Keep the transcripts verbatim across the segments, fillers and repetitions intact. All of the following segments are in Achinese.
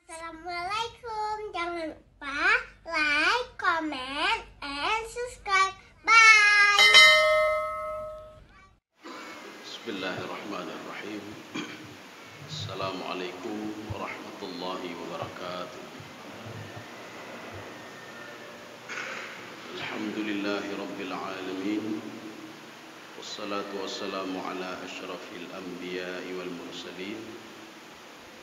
Assalamualaikum. Jangan lupa like, comment, and subscribe. Bye. بسم الله الرحمن الرحيم. السلام عليكم ورحمة الله وبركاته. الحمد لله رب العالمين، والصلاة والسلام على أشرف الأنبياء والمرسلين،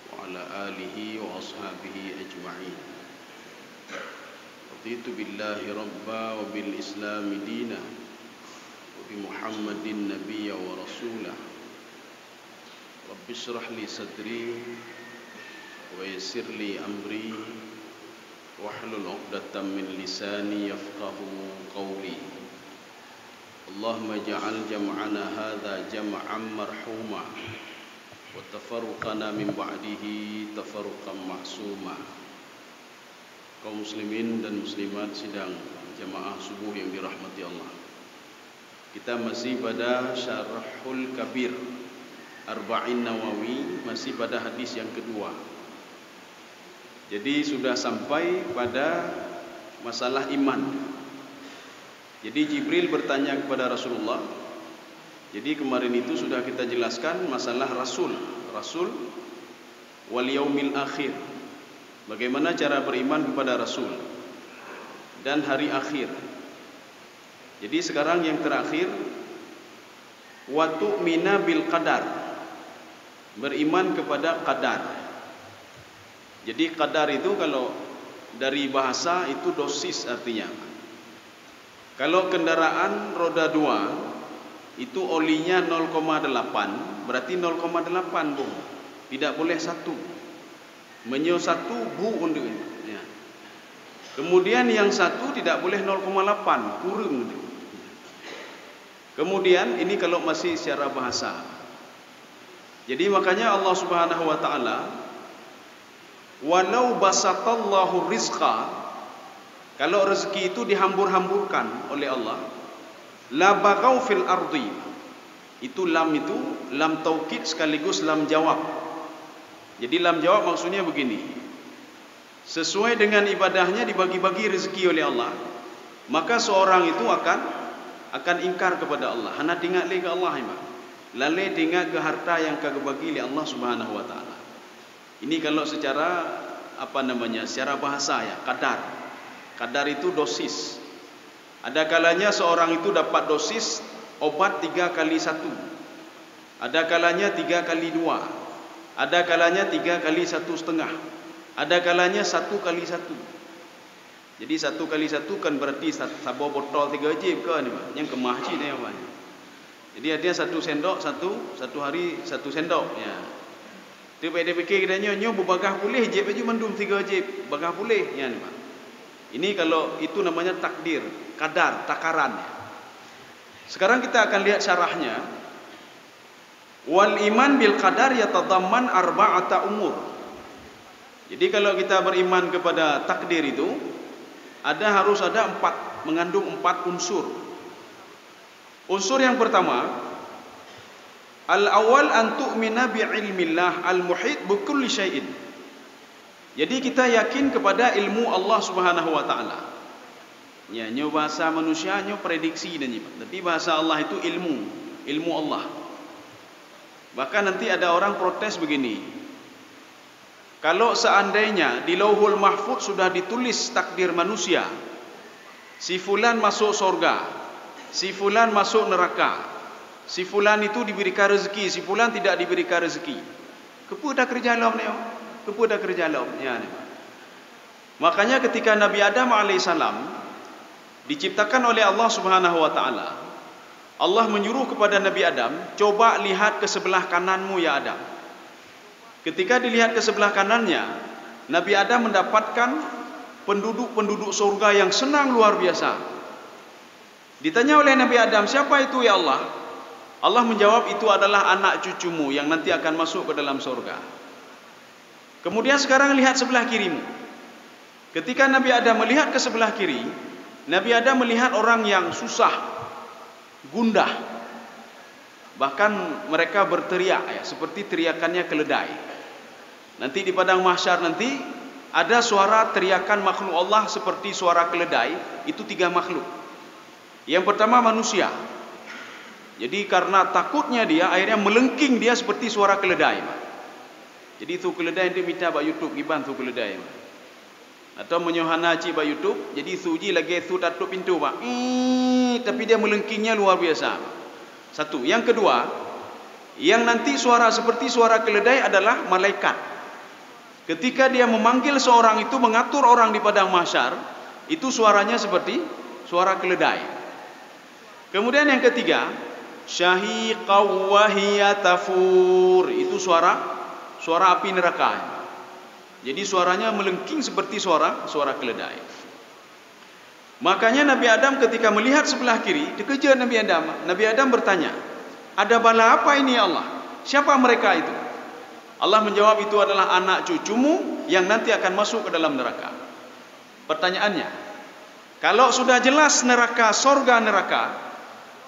وعلى آله وأصحابه أجمعين. رضيت بالله ربا وبالإسلام دينا، وبمحمد نبيا ورسولا. رب اشرح لي صدري ويسر لي أمري واحلل عقدة من لساني يفقهوا قولي. اللهم اجعل جمعنا هذا جمعا مرحوما وتفرقنا من بعده تفرقا معصوما. Kaum muslimin dan muslimat sidang jamaah subuh yang dirahmati Allah. Kita masih pada Syarhul Kabir Arba'in Nawawi, masih pada hadis yang kedua. Jadi sudah sampai pada masalah iman. Jadi Jibril bertanya kepada Rasulullah. Jadi kemarin itu sudah kita jelaskan masalah Rasul, Rasul wal yaumil akhir. Bagaimana cara beriman kepada Rasul dan hari akhir. Jadi sekarang yang terakhir, wa tu'mina bil qadar. Beriman kepada qadar. Jadi qadar itu kalau dari bahasa itu dosis artinya. Kalau kendaraan roda dua itu olinya nol koma delapan, berarti nol koma delapan boh. Tidak boleh satu. Meunyoe satu bu undeueng. Ya. Kemudian yang satu tidak boleh nol koma delapan, kureueng. Kemudian ini kalau masih secara bahasa. Jadi makanya Allah Subhanahu wa taala, walau basatallahu rizqa, kalau rezeki itu dihambur-hamburkan oleh Allah, la bagau fil ardi. Itu lam itu lam taukid sekaligus lam jawab. Jadi lam jawab maksudnya begini. Sesuai dengan ibadahnya dibagi-bagi rezeki oleh Allah, maka seorang itu akan akan ingkar kepada Allah, hana tingat lé ke Allah iman. Lalé tingat ke harta yang ka geubagi lé Allah Subhanahu wa taala. Ini kalau secara apa namanya, secara bahasa ya, kadar. Kadar itu dosis. Ada kalanya seorang itu dapat dosis obat tiga kali satu. Ada kalanya tiga kali dua. Ada kalanya tiga kali satu setengah. Ada kalanya satu kali satu. Jadi satu kali satu kan berarti sa- saboh botol tiga jib ke ni, Mak? Nyang keumah cit ni, Mak. Jadi artinya satu sendok, satu satu hari satu sendok. Ya. Tu baik dia fikir kita nyoe, nyoe beubagaih puléh jib laju mandum tiga jib, bagaih puléh nyan, Mak. Ini kalau itu namanya takdir, kadar, takaran. Sekarang kita akan lihat syarahnya. Wal iman bil qadar yatadamman arba'ata umur. Jadi kalau kita beriman kepada takdir itu, ada harus ada empat, mengandung empat unsur. Unsur yang pertama, al awal an tu'mina bi ilmillah al muhit bi kulli syai'in. Jadi kita yakin kepada ilmu Allah Subhanahu wa taala. Ya, nyoe bahasa manusia nyoe prediksi dan nyoe. Tapi bahasa Allah itu ilmu, ilmu Allah. Bahkan nanti ada orang protes begini. Kalau seandainya di Lauhul Mahfud sudah ditulis takdir manusia, si fulan masuk sorga, si fulan masuk neraka, si fulan itu diberikan rezeki, si fulan tidak diberikan rezeki. Keupeue takeureuja lom nyoe? Keupeue takeureuja lom? Ya, ni. Makanya ketika Nabi Adam alaihissalam diciptakan oleh Allah Subhanahu wa taala, Allah menyuruh kepada Nabi Adam, "Coba lihat ke sebelah kananmu ya Adam." Ketika dilihat ke sebelah kanannya, Nabi Adam mendapatkan penduduk-penduduk surga yang senang luar biasa. Ditanya oleh Nabi Adam, "Siapa itu ya Allah?" Allah menjawab, "Itu adalah anak cucumu yang nanti akan masuk ke dalam surga." Kemudian sekarang lihat sebelah kirimu. Ketika Nabi Adam melihat ke sebelah kiri, Nabi Adam melihat orang yang susah, gundah. Bahkan mereka berteriak ya, seperti teriakannya keledai. Nanti di padang mahsyar nanti Ada suara teriakan makhluk Allah seperti suara keledai, itu tiga makhluk. Yang pertama manusia. Jadi karena takutnya dia, akhirnya melengking dia seperti suara keledai. Jadi su keledai nanti mita bak YouTube, kiban su keledai. Atau meunyoe hana cit bak YouTube, jadi su jih lagée su tatôp pintoe, Pak. Ih, tapi dia melengkingnya luar biasa. Satu. Yang kedua, yang nanti suara seperti suara keledai adalah malaikat. Ketika dia memanggil seorang itu, mengatur orang di padang mahsyar, itu suaranya seperti suara keledai. Kemudian yang ketiga, syahiqaw wa hiya tafur. Itu suara suara api neraka. Jadi suaranya melengking seperti suara suara keledai. Makanya Nabi Adam ketika melihat sebelah kiri, terkejut Nabi Adam. Nabi Adam bertanya, "Ada bala apa ini, ya Allah? Siapa mereka itu?" Allah menjawab, "Itu adalah anak cucumu yang nanti akan masuk ke dalam neraka." Pertanyaannya, kalau sudah jelas neraka, sorga neraka,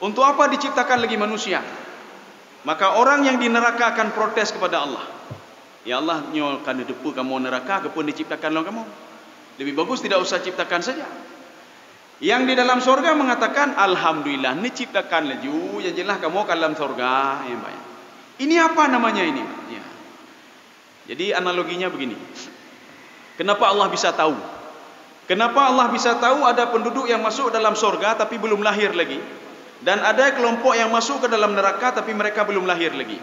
untuk apa diciptakan lagi manusia? Maka orang yang di neraka akan protes kepada Allah, "Ya Allah, nyoe ka neuteupeue kamoe neraka, keupeue diciptakan lom kamoe? Lebih bagus tidak usah ciptakan saja." Yang di dalam sorga mengatakan, "Alhamdulillah, neuciptakan laju, yang jelas kamoe ka lam sorga." Ya, baik. Ini apa namanya ini? Ya. Jadi analoginya begini. Kenapa Allah bisa tahu? Kenapa Allah bisa tahu ada penduduk yang masuk dalam sorga tapi belum lahir lagi? Dan ada kelompok yang masuk ke dalam neraka tapi mereka belum lahir lagi.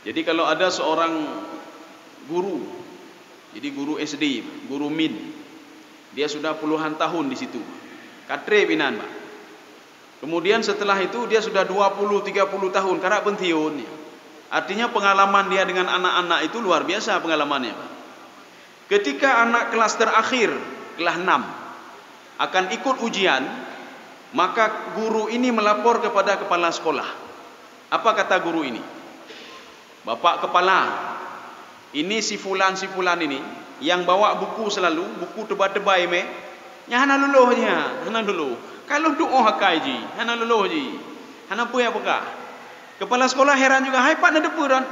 Jadi kalau ada seorang guru, jadi guru S D, guru min, dia sudah puluhan tahun di situ. Ka trép inan, Pak. Kemudian setelah itu dia sudah dua puluh, tiga puluh tahun, karena pensiun. Artinya pengalaman dia dengan anak-anak itu luar biasa pengalamannya, Pak. Ketika anak kelas terakhir, kelas enam, akan ikut ujian, maka guru ini melapor kepada kepala sekolah. Apa kata guru ini? "Bapak kepala, ini si fulan, si fulan ini yang bawa buku selalu, buku teubai-teubai mé, nyan hana lulus nyan, hana lulus. Ka lôn tuoh akai jih, hana lulus jih. Hana peue nyang peugah." Kepala sekolah heran juga, "Hai pat neuteupeue ron?"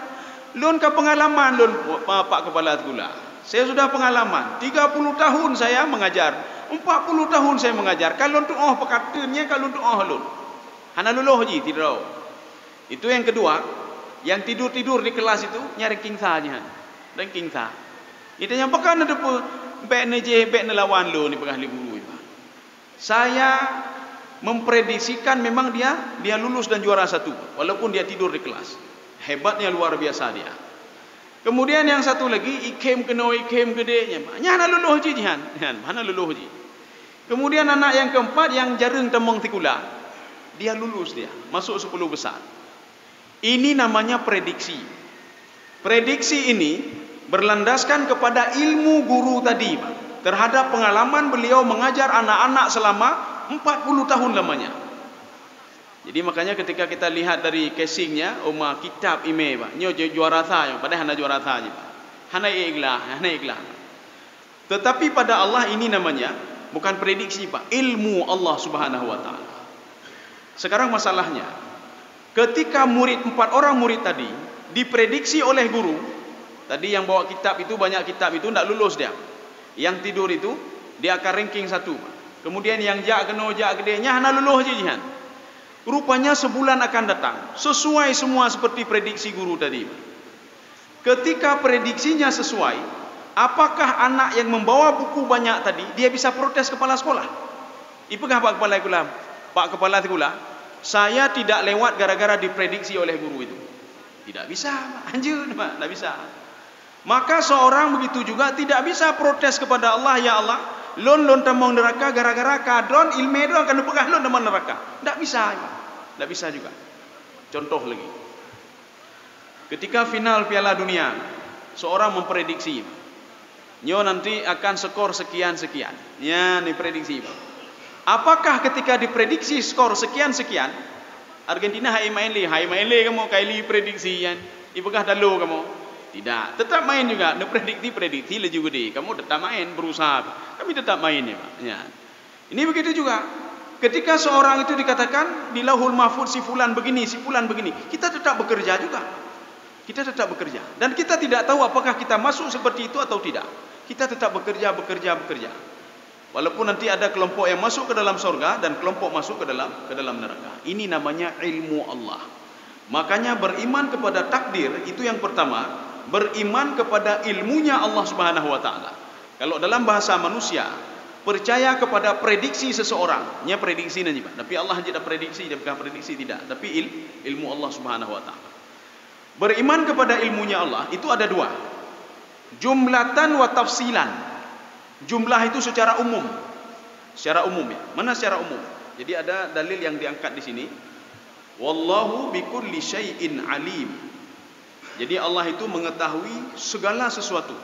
"Lôn ka pengalaman lôn, Pak Kepala Sekolah. Saya sudah pengalaman, tiga puluh tahun saya mengajar, empat puluh tahun saya mengajar. Ka lôn tuoh peukatan nyan, ka lôn tuoh lôn. Hana lulus jih sidroe." Itu yang kedua, yang tidur-tidur di kelas itu, nyan ranking sa nyan. Ranking sa. Itu nyang peugah neuteupeue, "Bék neujih, bék neulawan lôn," dipeugah lé guru nyan. Saya memprediksikan memang dia dia lulus dan juara satu, walaupun dia tidur di kelas. Hebatnya luar biasa dia. Kemudian yang satu lagi, ikhém keunoe, ikhém keudéh, nyan, nyan hana lulus jih jihan, nyan hana lulus jih. Kemudian anak yang keempat yang jareueng tamong sikula, dia lulus dia, masuk sepuluh besar. Ini namanya prediksi. Prediksi ini berlandaskan kepada ilmu guru tadi, Pak, terhadap pengalaman beliau mengajar anak-anak selama empat puluh tahun lamanya. Jadi makanya ketika kita lihat dari casingnya, uma kitab imé, Pak, nyoe ju-, juara sa nyoe, padahai hana juara sa jih, Pak. Hana ikhlas, hana ikhlas. Tetapi pada Allah ini namanya bukan prediksi, Pak, ilmu Allah Subhanahu wa taala. Sekarang masalahnya, ketika murid, empat orang murid tadi diprediksi oleh guru, tadi yang bawa kitab itu, banyak kitab itu ndak lulus dia. Yang tidur itu, dia akan ranking satu. Kemudian yang jak keunoe, jak keudéh, nyan hana lulus jih jihan. Rupanya sebulan akan datang, sesuai semua seperti prediksi guru tadi. Ketika prediksinya sesuai, apakah anak yang membawa buku banyak tadi, dia bisa protes kepala sekolah? Ipeugah bak kepala sekolah, "Pak Kepala Sekolah, saya tidak lewat gara-gara diprediksi oleh guru itu." Tidak bisa, Pak. Hanjeuet, Pak. Tidak bisa. Maka seorang begitu juga tidak bisa protes kepada Allah, "Ya Allah, lôn lôn tamong neraka gara-gara ka droen, ileumé droen ka neupeugah lôn tamong neraka." Tidak bisa, Pak. Tidak bisa juga. Contoh lagi. Ketika final Piala Dunia, seorang memprediksi, "Nyoe nanti akan skor sekian-sekian." Nyan diprediksi. Apakah ketika diprediksi skor sekian-sekian, Argentina hai maén lé, hai maén lé kamoe, Kylie prediksi nyan, ipeugah talo kamoe? Tidak, tetap main juga. Neuprediksi, prediksi laju geude. Kamoe tetap main, berusaha. Kami tetap main, ya, Pak. Nyan. Ini begitu juga. Ketika seorang itu dikatakan di Lauhul Mahfuz, "Si fulan begini, si fulan begini," kita tetap bekerja juga. Kita tetap bekerja. Dan kita tidak tahu apakah kita masuk seperti itu atau tidak. Kita tetap bekerja, bekerja, bekerja. Walaupun nanti ada kelompok yang masuk ke dalam sorga dan kelompok masuk ke dalam ke dalam neraka. Ini namanya ilmu Allah. Makanya beriman kepada takdir itu yang pertama, beriman kepada ilmunya Allah Subhanahu wa taala. Kalau dalam bahasa manusia, percaya kepada prediksi seseorang. Nya prediksi nanti, Pak. Tapi Allah hanya prediksi, dia bukan prediksi tidak. Tapi il, ilmu Allah Subhanahu wa taala. Beriman kepada ilmunya Allah itu ada dua. Jumlatan wa tafsilan. Jumlah itu secara umum. Secara umum, ya. Mana secara umum? Jadi ada dalil yang diangkat di sini. Wallahu bikulli syai'in alim. Jadi Allah itu mengetahui segala sesuatu.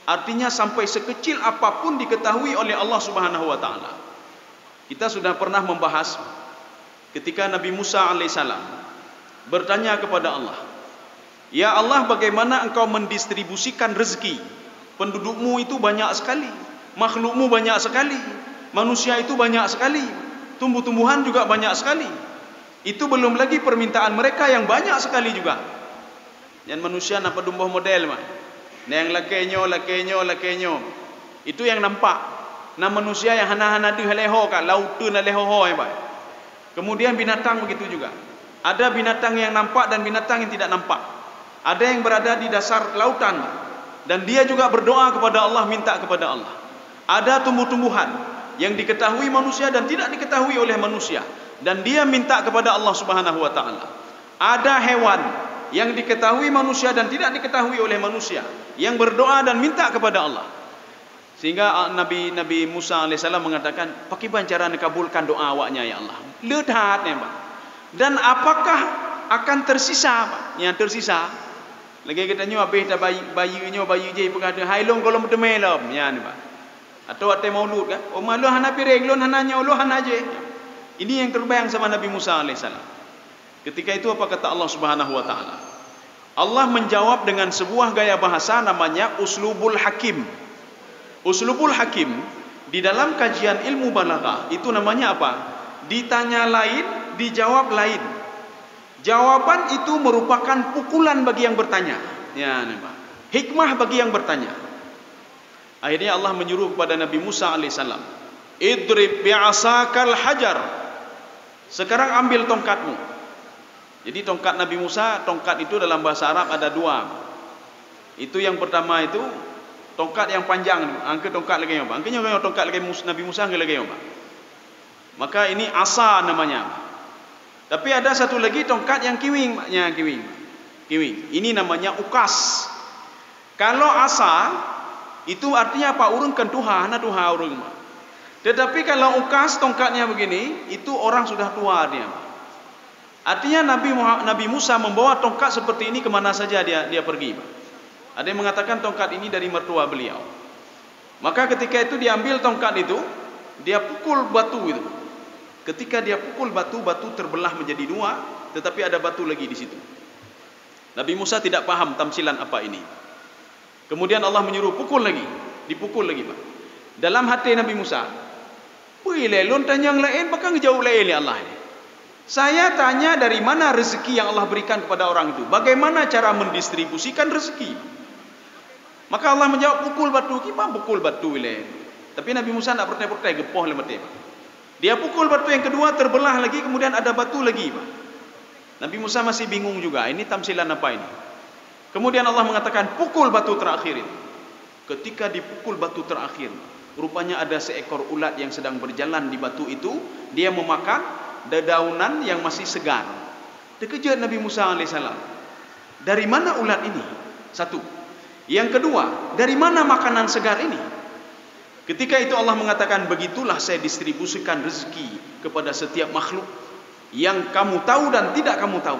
Artinya sampai sekecil apapun diketahui oleh Allah Subhanahu wa taala. Kita sudah pernah membahas ketika Nabi Musa alaihissalam bertanya kepada Allah, "Ya Allah, bagaimana Engkau mendistribusikan rezeki? Pendudukmu itu banyak sekali, makhlukmu banyak sekali, manusia itu banyak sekali, tumbuh-tumbuhan juga banyak sekali. Itu belum lagi permintaan mereka yang banyak sekali juga." Nyan manusia na padum boh model mah. Na nyang lakée nyoe, lakée nyoe, lakée nyoe. Itu nyang nampak. Na manusia nyang hana-hana deuh lé ho ka, lauteun lé ho-ho nyang ba. Kemudian binatang begitu juga. Ada binatang yang nampak dan binatang yang tidak nampak. Ada yang berada di dasar lautan dan dia juga berdoa kepada Allah, minta kepada Allah. Ada tumbuh-tumbuhan yang diketahui manusia dan tidak diketahui oleh manusia dan dia minta kepada Allah Subhanahu wa taala. Ada hewan yang diketahui manusia dan tidak diketahui oleh manusia yang berdoa dan minta kepada Allah. Sehingga, ah, Nabi Nabi Musa alaihissalam mengatakan, "Pakriban cara neukabulkan doa awaknya, ya Allah? Le that nyan, Pak. Dan apakah akan tersisa, Pak? Nyang tersisa." Lagée geutanyoe habéh tabayeue, bayeue nyoe, bayeue jéh, peugah, "Hai lôn, gohlom meuteumé lom," nyan, Pak. Atau watée maulud kan, "Oh, ma lôn hana piréng, lôn hana nyoe, lôn hana jéh." Ini yang terbayang sama Nabi Musa alaihissalam. Ketika itu apa kata Allah Subhanahu wa taala? Allah menjawab dengan sebuah gaya bahasa namanya uslubul hakim. Uslubul hakim di dalam kajian ilmu balaghah itu namanya apa? Ditanya lain, dijawab lain. Jawaban itu merupakan pukulan bagi yang bertanya. Ya, nampak. Hikmah bagi yang bertanya. Akhirnya Allah menyuruh kepada Nabi Musa alaihissalam, "Idrib bi'asakal hajar." Sekarang ambil tongkatmu. Jadi tongkat Nabi Musa, tongkat itu dalam bahasa Arab ada dua. Itu yang pertama itu tongkat yang panjang tu. Angka tongkat lagée nyoe, Pak. Angka nyoe tongkat lagée Mus-, Nabi Musa angka lagée nyoe, Pak. Maka ini asa namanya. Tapi ada satu lagi tongkat yang kiwing, Pak. Yang kiwing. Kiwing. Ini namanya ukas. Kalau asa, itu artinya apa? Ureuëng kan tuha, hana tuha ureuëng, Pak. Tetapi kalau ukas tongkatnya begini, itu orang sudah tua dia, Pak. Artinya Nabi Muha-, Nabi Musa membawa tongkat seperti ini ke mana saja dia dia pergi, Pak. Ada yang mengatakan tongkat ini dari mertua beliau. Maka ketika itu diambil tongkat itu, dia pukul batu itu. Ketika dia pukul batu, batu terbelah menjadi dua, tetapi ada batu lagi di situ. Nabi Musa tidak paham tamsilan apa ini. Kemudian Allah menyuruh pukul lagi, dipukul lagi, Pak. Dalam hati Nabi Musa, "Peue ilée lôn tanyong laén, pakon geujaweueb laén lé Allah ini? Saya tanya dari mana rezeki yang Allah berikan kepada orang itu, bagaimana cara mendistribusikan rezeki?" Maka Allah menjawab, "Pukul batu." Kiban pukul batu ilée. Tapi Nabi Musa tidak protes-protes, geupoh lé maté. Dia pukul batu yang kedua, terbelah lagi, kemudian ada batu lagi, Pak. Nabi Musa masih bingung juga, ini tamsilan apa ini? Kemudian Allah mengatakan, "Pukul batu terakhir itu." Ketika dipukul batu terakhir, rupanya ada seekor ulat yang sedang berjalan di batu itu, dia memakan dedaunan yang masih segar. Terkejut Nabi Musa alaihissalam. "Dari mana ulat ini?" Satu. Yang kedua, "Dari mana makanan segar ini?" Ketika itu Allah mengatakan, "Begitulah saya distribusikan rezeki kepada setiap makhluk, yang kamu tahu dan tidak kamu tahu.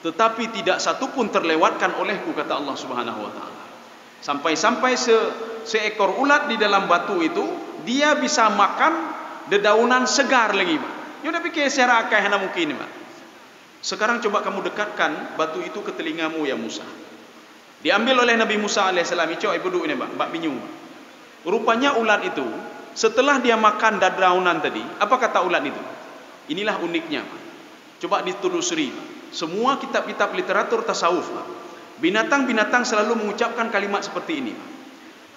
Tetapi tidak satu pun terlewatkan olehku," kata Allah Subhanahu wa taala. Sampai-sampai se-, seekor ulat di dalam batu itu, dia bisa makan dedaunan segar lagi, Pak. Nyoe dah fikir secara akai hana mungkin, Pak. Sekarang coba kamu dekatkan batu itu ke telingamu, ya Musa. Diambil oleh Nabi Musa alaihissalam, icok ibu duek ini, Pak, bak binyueng. Rupanya ulat itu, setelah dia makan dedaunan tadi, apa kata ulat itu? Inilah uniknya, Pak. Coba ditelusuri, Pak. Semua kitab-kitab literatur tasawuf, binatang-binatang selalu mengucapkan kalimat seperti ini.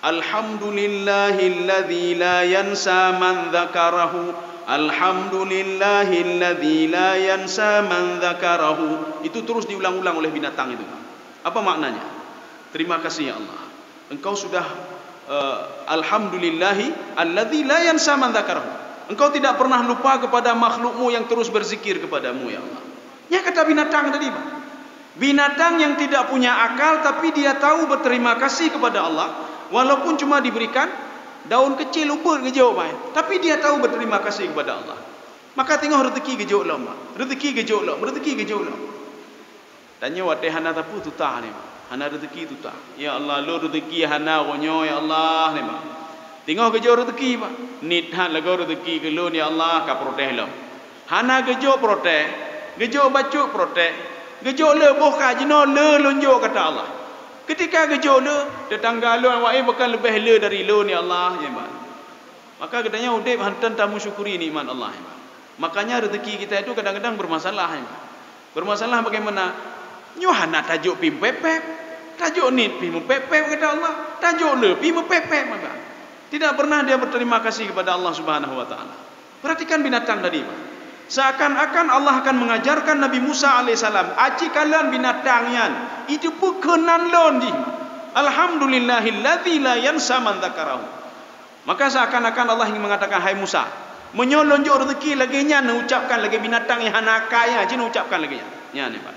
Alhamdulillahilladzi la yansa man dzakarahu. Alhamdulillahilladzi la yansa man dzakarahu. Itu terus diulang-ulang oleh binatang itu. Apa maknanya? Terima kasih ya Allah. Engkau sudah, eh, alhamdulillahi alladzi la yansa man dzakarahu. Engkau tidak pernah lupa kepada makhlukmu yang terus berzikir kepadamu ya Allah. Nya kata binatang tadi, Pak. Binatang yang tidak punya akal, tapi dia tahu berterima kasih kepada Allah, walaupun cuma diberikan daun kecil ubeut geujok, Pak. Tapi dia tahu berterima kasih kepada Allah. Maka teungoh rezeki geujok lom, Pak. Rezeki geujok lom, rezeki geujok lom. Tanyoe watée hana sapeue tutah ni, Pak. Hana rezeki tutah. Ya Allah, lôn rezeki hana uroe nyoe, ya Allah, ni, Pak. Teungoh geujok rezeki, Pak. Nit that lagoe rezeki keu lôn, ya Allah, ka protes lom. Hana geujok protes, geujok bacut protes, geujok le boh ka jinoe le lôn jok kata Allah. Ketika geujok le, tetangga lôn awak nyan bahkan leubeh le dari lôn ya Allah, ya Allah. Maka geutanyoe udeb hantom tamusyukuri nikmat Allah, ya Allah. Makanya rezeki kita itu kadang-kadang bermasalah, ya Allah. Bermasalah bagaimana? Nyoe hana tajok pih meupepet, tajok nit pih meupepet kata Allah, tajok le pih meupepet maka. Tidak pernah dia berterima kasih kepada Allah Subhanahu wa Ta'ala. Perhatikan binatang tadi, Pak. Seakan-akan Allah akan mengajarkan Nabi Musa alaihissalam, "Aci kalon binatang nyan, itu peukenan lôn jih. Alhamdulillahilladzi la yansa man dzakarahu." Maka seakan-akan Allah ingin mengatakan, "Hai Musa, meunyoe lôn jok rezeki lagée nyan neucapkan lagée binatang nyang hana akai nyan, ci neucapkan lagée nyan." Nyan, Pak.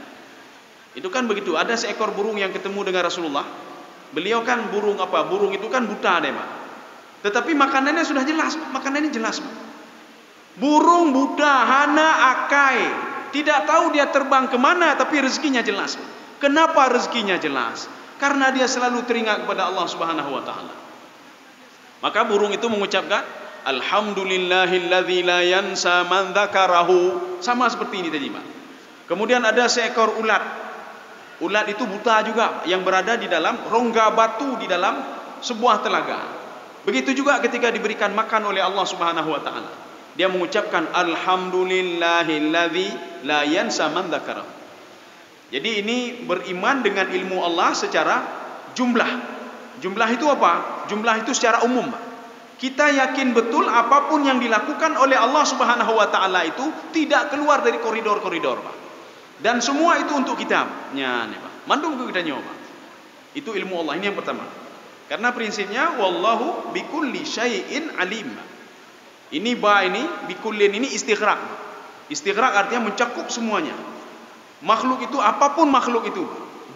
Itu kan begitu. Ada seekor burung yang ketemu dengan Rasulullah. Beliau kan burung apa? Burung itu kan buta deh, Pak. Tetapi makanannya sudah jelas, Pak. Makanannya jelas, Pak. Burung buta, hana akai, tidak tahu dia terbang ke mana, tapi rezekinya jelas. Kenapa rezekinya jelas? Karena dia selalu teringat kepada Allah Subhanahu wa Ta'ala. Maka burung itu mengucapkan, "Alhamdulillahilladzi la yansa man dzakarahu." Sama seperti ini tadi, Pak. Kemudian ada seekor ulat. Ulat itu buta juga, yang berada di dalam rongga batu di dalam sebuah telaga. Begitu juga ketika diberikan makan oleh Allah Subhanahu wa Ta'ala, dia mengucapkan, "Alhamdulillahilladzi la yansa man dzakarahu." Jadi, ini beriman dengan ilmu Allah secara jumlah. Jumlah itu apa? Jumlah itu secara umum, Pak. Kita yakin betul apapun yang dilakukan oleh Allah Subhanahu wa Ta'ala itu tidak keluar dari koridor-koridor, Pak. Dan semua itu untuk kita. Nyan, ya, Pak. Mandum keu geutanyoe, Pak. Itu ilmu Allah. Ini yang pertama. Karena prinsipnya, "Wallahu bikulli syai'in alim." Ini ba ini, bikullin ini istighraq. Istighraq artinya mencakup semuanya. Makhluk itu, apapun makhluk itu,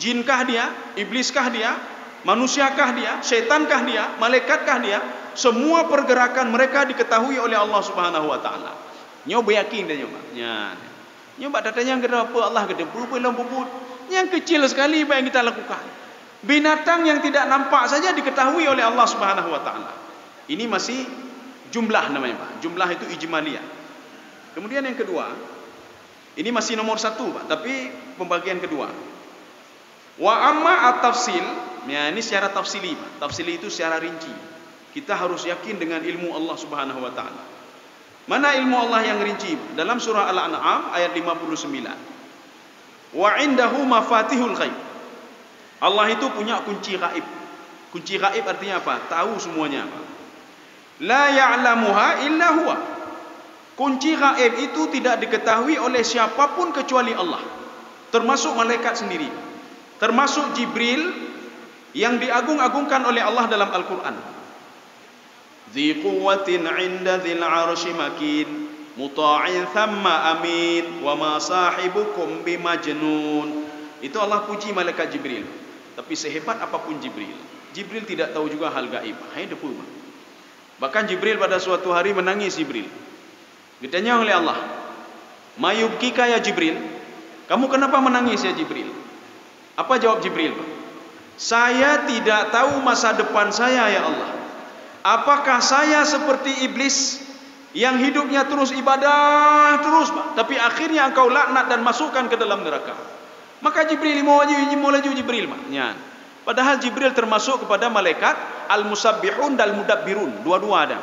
jinkah dia, ibliskah dia, manusiakah dia, syetankah dia, malaikatkah dia, semua pergerakan mereka diketahui oleh Allah Subhanahu wa Ta'ala. Nyoe beuyakin dah nyoe, Pak. Nyan. Nyoe bak tatanyong keudroe peue Allah geuteupeue lom peubuet. Nyang kecil sekali bak nyang kita lakukan. Binatang yang tidak nampak saja diketahui oleh Allah Subhanahu wa Ta'ala. Ini masih jumlah namanya, Pak. Jumlah itu ijmaliyah. Kemudian yang kedua, ini masih nomor satu, Pak, tapi pembagian kedua. Wa amma at-tafsil, ya, ini secara tafsili, Pak. Tafsili itu secara rinci. Kita harus yakin dengan ilmu Allah Subhanahu wa Ta'ala. Mana ilmu Allah yang rinci? Dalam surah Al-An'am ayat lima puluh sembilan. "Wa indahu mafatihul ghaib." Allah itu punya kunci gaib. Kunci gaib artinya apa? Tahu semuanya, Pak. "La ya'lamuha illa huwa." Kunci gaib itu tidak diketahui oleh siapapun kecuali Allah, termasuk malaikat sendiri, termasuk Jibril yang diagung-agungkan oleh Allah dalam Al-Quran. "Dzi quwwatin 'inda dzil 'arsy makin, muta'in tsamma amin, wa ma sahibukum bimajnun." Itu Allah puji malaikat Jibril. Tapi sehebat apapun Jibril, Jibril tidak tahu juga hal gaib. Hai depu. Bahkan Jibril pada suatu hari menangis, Jibril. Geutanyong lé Allah, "Ma yubkika ya Jibril? Kamu kenapa menangis ya Jibril?" Apa jawab Jibril? "Saya tidak tahu masa depan saya ya Allah. Apakah saya seperti iblis yang hidupnya terus ibadah terus, Pak, tapi akhirnya Engkau laknat dan masukkan ke dalam neraka?" Maka Jibril imo laju, imo laju Jibril, Pak. Nyan. Padahal Jibril termasuk kepada malaikat al-musabbihun dan mudabbirun, dua-dua ada.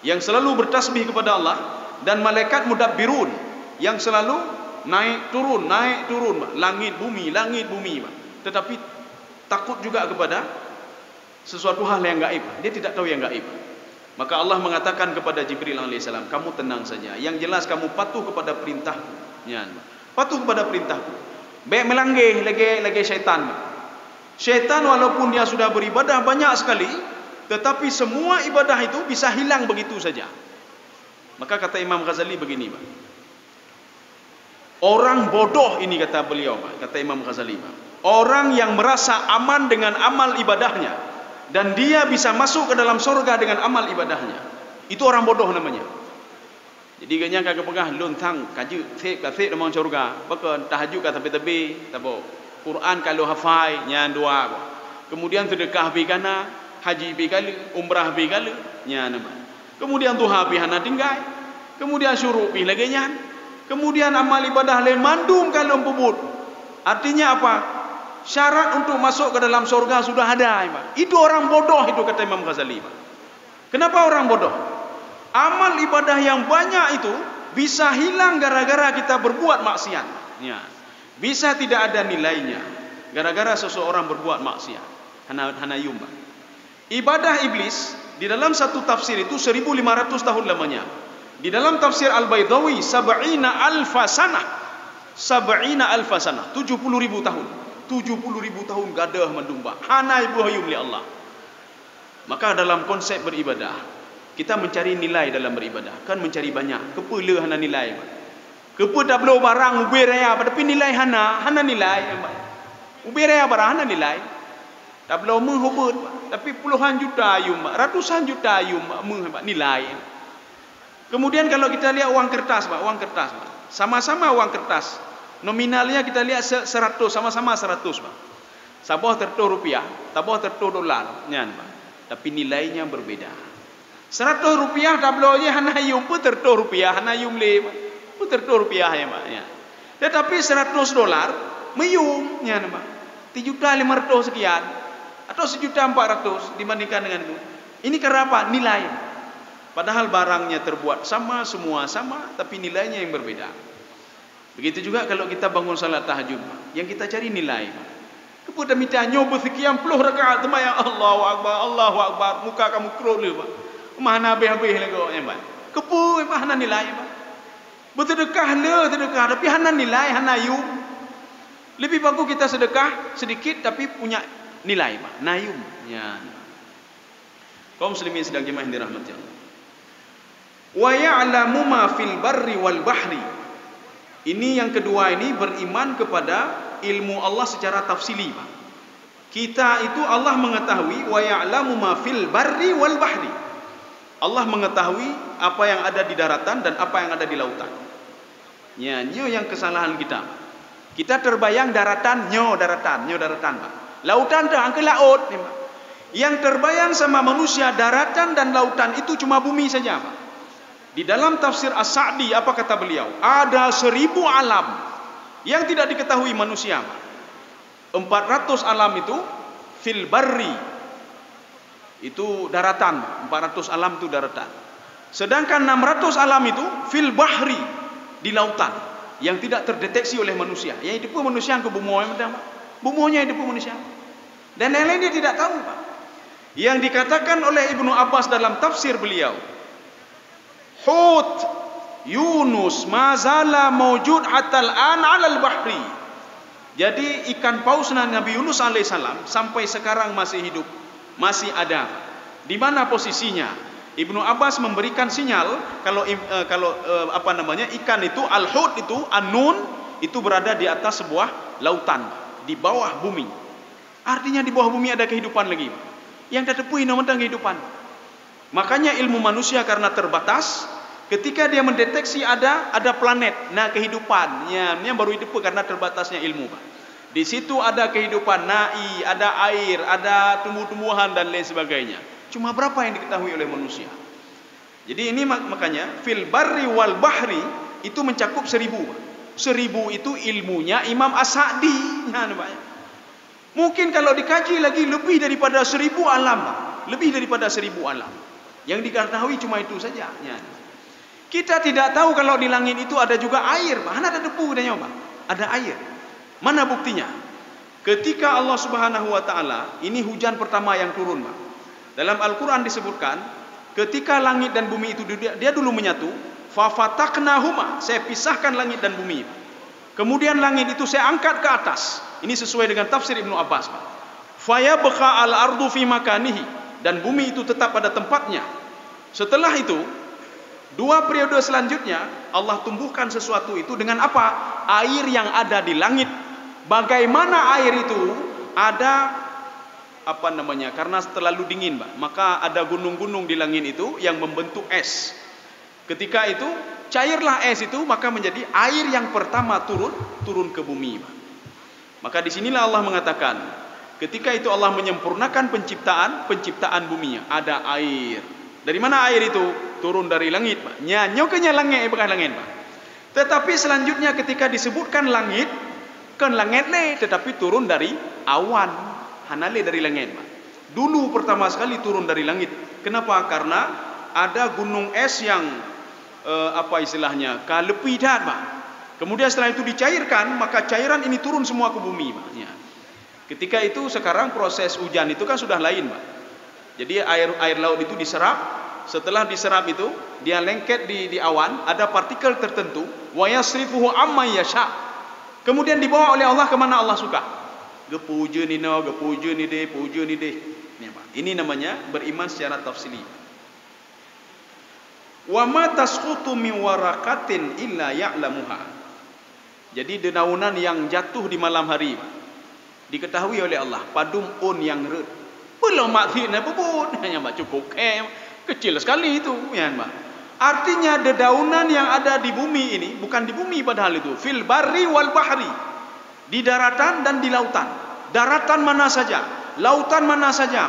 Yang selalu bertasbih kepada Allah, dan malaikat mudabbirun yang selalu Naik turun, naik turun, langit bumi, langit bumi, tetapi takut juga kepada sesuatu hal yang gaib. Dia tidak tahu yang gaib. Maka Allah mengatakan kepada Jibril alaihissalam, "Kamu tenang saja. Yang jelas kamu patuh kepada perintahku." Nyan. Patuh kepada perintahku. Bèk meulangge lagèe, lagèe syaitan. Syaitan walaupun dia sudah beribadah banyak sekali, tetapi semua ibadah itu bisa hilang begitu saja. Maka kata Imam Ghazali begini, Pak. Orang bodoh ini, kata beliau, kata Imam Ghazali, orang yang merasa aman dengan amal ibadahnya dan dia bisa masuk ke dalam sorga dengan amal ibadahnya, itu orang bodoh namanya. Jadi gobnyan ka geupeugah, "Lôn thang ka jeuet sép ka sép lam sorga, pakon tahajud ka teubé-teubé, saboh Quran ka lôn hafai, nyan dua." Kemudian seudeukah pih ka na, haji pih ka le, umrah pih ka le, nyan nama. Kemudian duha pih hana tinggai. Kemudian syuruk pih lagèe nyan. Kemudian amal ibadah laén mandum ka lôn peubuet. Artinya apa? Syarat untuk masuk ke dalam sorga sudah ada, Pak. Itu orang bodoh itu, kata Imam Ghazali, Pak. Kenapa orang bodoh? Amal ibadah yang banyak itu bisa hilang gara-gara kita berbuat maksiat. Ya. Bisa tidak ada nilainya gara-gara seseorang berbuat maksiat. Hana, hana yum, Pak. Ibadah iblis di dalam satu tafsir itu seribu lima ratus tahun lamanya. Di dalam tafsir Al-Baidawi, sab'ina alfa sanah. Sab'ina alfa sanah, tujuh puluh ribu tahun. Tujuh puluh ribu tahun gadôh mandum bak. Hana iboh yum lé Allah. Maka dalam konsep beribadah, kita mencari nilai dalam beribadah, kan mencari banyak. Keupeue le hana nilai, Pak? Keupeue tabloe barang ubé raya, tapi nilai hana, hana nilai, Pak. Ubé raya barang hana nilai. Tabloe meuh ubeuet, Pak, tapi puluhan juta yum, Pak, ratusan juta yum, Pak, meuh, Pak, nilai. Kemudian kalau kita lihat uang kertas, Pak, uang kertas, Pak. Sama-sama uang kertas. Nominalnya kita lihat se-, seratus, sama-sama seratus, Pak. Saboh seratus rupiah, saboh seratus dolar, nyan, Pak. Tapi nilainya berbeda. Seratus rupiah tabloe jih hana yum, peue seratus rupiah hana yum lé, Pak. Peue seratus rupiah ya, Pak, ya. Tetapi seratus dolar meuyum, nyan, Pak. Sijuta lima ratus sekian atau sijuta empat ratus dibandingkan dengan itu. Ini karena apa? Nilai. Padahal barangnya terbuat sama, semua sama, tapi nilainya yang berbeda. Begitu juga kalau kita bangun salat tahajud, yang kita cari nilai. Keupeue tamita nyoe beusekian ploh rakaat seumayang, Allahu Akbar, Allahu Akbar, muka kamoe krot le, Pak. Mah hana habéh-habéh lé gob nyan, Pak. Keupeue, Pak, hana nilai, Pak. Beuseudeukah le, seudeukah, tapi hana nilai, hana yum. Lebih bagus kita sedekah sedikit tapi punya nilai, Pak. Na yum. Ya. Kaum muslimin sidang jemaah yang dirahmati Allah. "Wa ya'lamu ma fil barri wal bahri." Ini yang kedua ini beriman kepada ilmu Allah secara tafsili, Pak. Kita itu Allah mengetahui, "Wa ya'lamu ma fil barri wal bahri." Allah mengetahui apa yang ada di daratan dan apa yang ada di lautan. Nya, nyoe nyang kesalahan kita. Kita terbayang daratan, nyoe daratan, nyoe daratan, Pak. Lautan tu angka laôt, ni, Pak. Yang terbayang sama manusia daratan dan lautan itu cuma bumi saja, Pak. Di dalam tafsir As-Sa'di, apa kata beliau? Ada seribu alam yang tidak diketahui manusia, Pak. Empat ratus alam itu fil barri, itu daratan, empat ratus alam itu daratan. Sedangkan enam ratus alam itu fil bahri, di lautan, yang tidak terdeteksi oleh manusia. Yang itu pun manusia ke bumoe, bumoe nya itu pun manusia. Dan lain-lain dia tidak tahu, Pak. Yang dikatakan oleh Ibnu Abbas dalam tafsir beliau, "Hut Yunus ma zala maujud hatal an alal bahri." Jadi ikan paus Nabi Yunus alaihissalam sampai sekarang masih hidup, masih ada. Di mana posisinya? Ibnu Abbas memberikan sinyal kalau im- eh, kalau eh, apa namanya, ikan itu, al-hut itu, an-nun, itu berada di atas sebuah lautan, di bawah bumi. Artinya di bawah bumi ada kehidupan lagi. Nyang tateupeue inoe mantong kehidupan. Makanya ilmu manusia karena terbatas, ketika dia mendeteksi ada ada planet, na kehidupan, nya, nya baru jiteupeue karena terbatasnya ilmu, Pak. Di situ ada kehidupan, na ie, ada air, ada tumbuh-tumbuhan dan lain sebagainya. Cuma berapa yang diketahui oleh manusia? Jadi ini mak- makanya fil barri wal bahri itu mencakup seribu, Pak. Seribu itu ilmunya Imam As-Sa'di. Nah, nampak ya? Mungkin kalau dikaji lagi lebih daripada seribu alam, Pak. Lebih daripada seribu alam. Yang diketahui cuma itu saja. Ya. Kita tidak tahu kalau di langit itu ada juga air, Pak. Hana ada debu, kita nyoba. Ada air. Mana buktinya? Ketika Allah Subhanahu wa Ta'ala, ini hujan pertama yang turun, Pak. Dalam Al-Quran disebutkan, ketika langit dan bumi itu dia, dia dulu menyatu, "Fafataqnahuma," saya pisahkan langit dan bumi. Kemudian langit itu saya angkat ke atas. Ini sesuai dengan tafsir Ibnu Abbas, Pak. "Fayabqa al-ardu fi makanihi," dan bumi itu tetap pada tempatnya. Setelah itu, dua periode selanjutnya, Allah tumbuhkan sesuatu itu dengan apa? Air yang ada di langit. Bagaimana air itu ada, apa namanya, karena terlalu dingin, Pak, maka ada gunung-gunung di langit itu yang membentuk es. Ketika itu, cairlah es itu, maka menjadi air yang pertama turun, turun ke bumi, Pak. Maka di sinilah Allah mengatakan, ketika itu Allah menyempurnakan penciptaan, penciptaan bumi, ada air. Dari mana air itu? Turun dari langit, Pak. Nya, nyoe keuh nya langét, bukan langét, Pak. Tetapi selanjutnya ketika disebutkan langit, kon langét lé, tetapi turun dari awan. Hana lé dari langét, Pak. Dulu pertama sekali turun dari langit. Kenapa? Karena ada gunung es yang, eh, apa istilahnya, ka leupie that, Pak. Kemudian setelah itu dicairkan, maka cairan ini turun semua ke bumi, Pak. Ya. Ketika itu, sekarang proses hujan itu kan sudah lain, Pak. Jadi air, air laut itu diserap, setelah diserap itu, dia lengket di, di awan, ada partikel tertentu, "Wa yasrifuhu amma yasha." Kemudian dibawa oleh Allah ke mana Allah suka. Geupue ujeuen inoe, geupue ujeuen idéh, pue ujeuen idéh. Ini, Pak. Ini namanya beriman secara tafsili. "Wa ma tasqutu min waraqatin illa ya'lamuha." Jadi, dedaunan yang jatuh di malam hari diketahui oleh Allah, padum ôn nyang rhöt. Peulom mak syiek na peubuet, nyan, Pak, cukup kém, kecil sekali itu, nyan, Pak. Artinya, dedaunan yang ada di bumi ini, bukan di bumi padahal itu, fil barri wal bahri, di daratan dan di lautan. Daratan mana saja, lautan mana saja.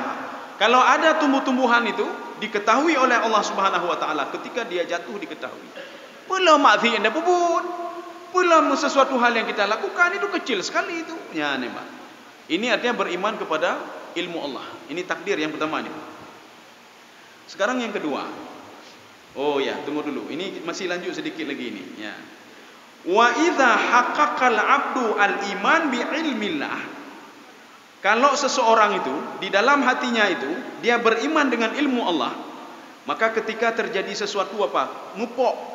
Kalau ada tumbuh-tumbuhan itu, diketahui oleh Allah Subhanahu wa Ta'ala, ketika dia jatuh diketahui. Peulom mak syiek na peubuet. Peulom sesuatu hal yang kita lakukan itu kecil sekali itu. Ya, ni, Pak. Ini artinya beriman kepada ilmu Allah. Ini takdir yang pertama ni. Sekarang yang kedua. Oh ya, tunggu dulu. Ini masih lanjut sedikit lagi ini. Ya. "Wa idza haqqaqal abdu al-iman bi ilmillah." Kalau seseorang itu, di dalam hatinya itu, dia beriman dengan ilmu Allah, maka ketika terjadi sesuatu apa? Mupok.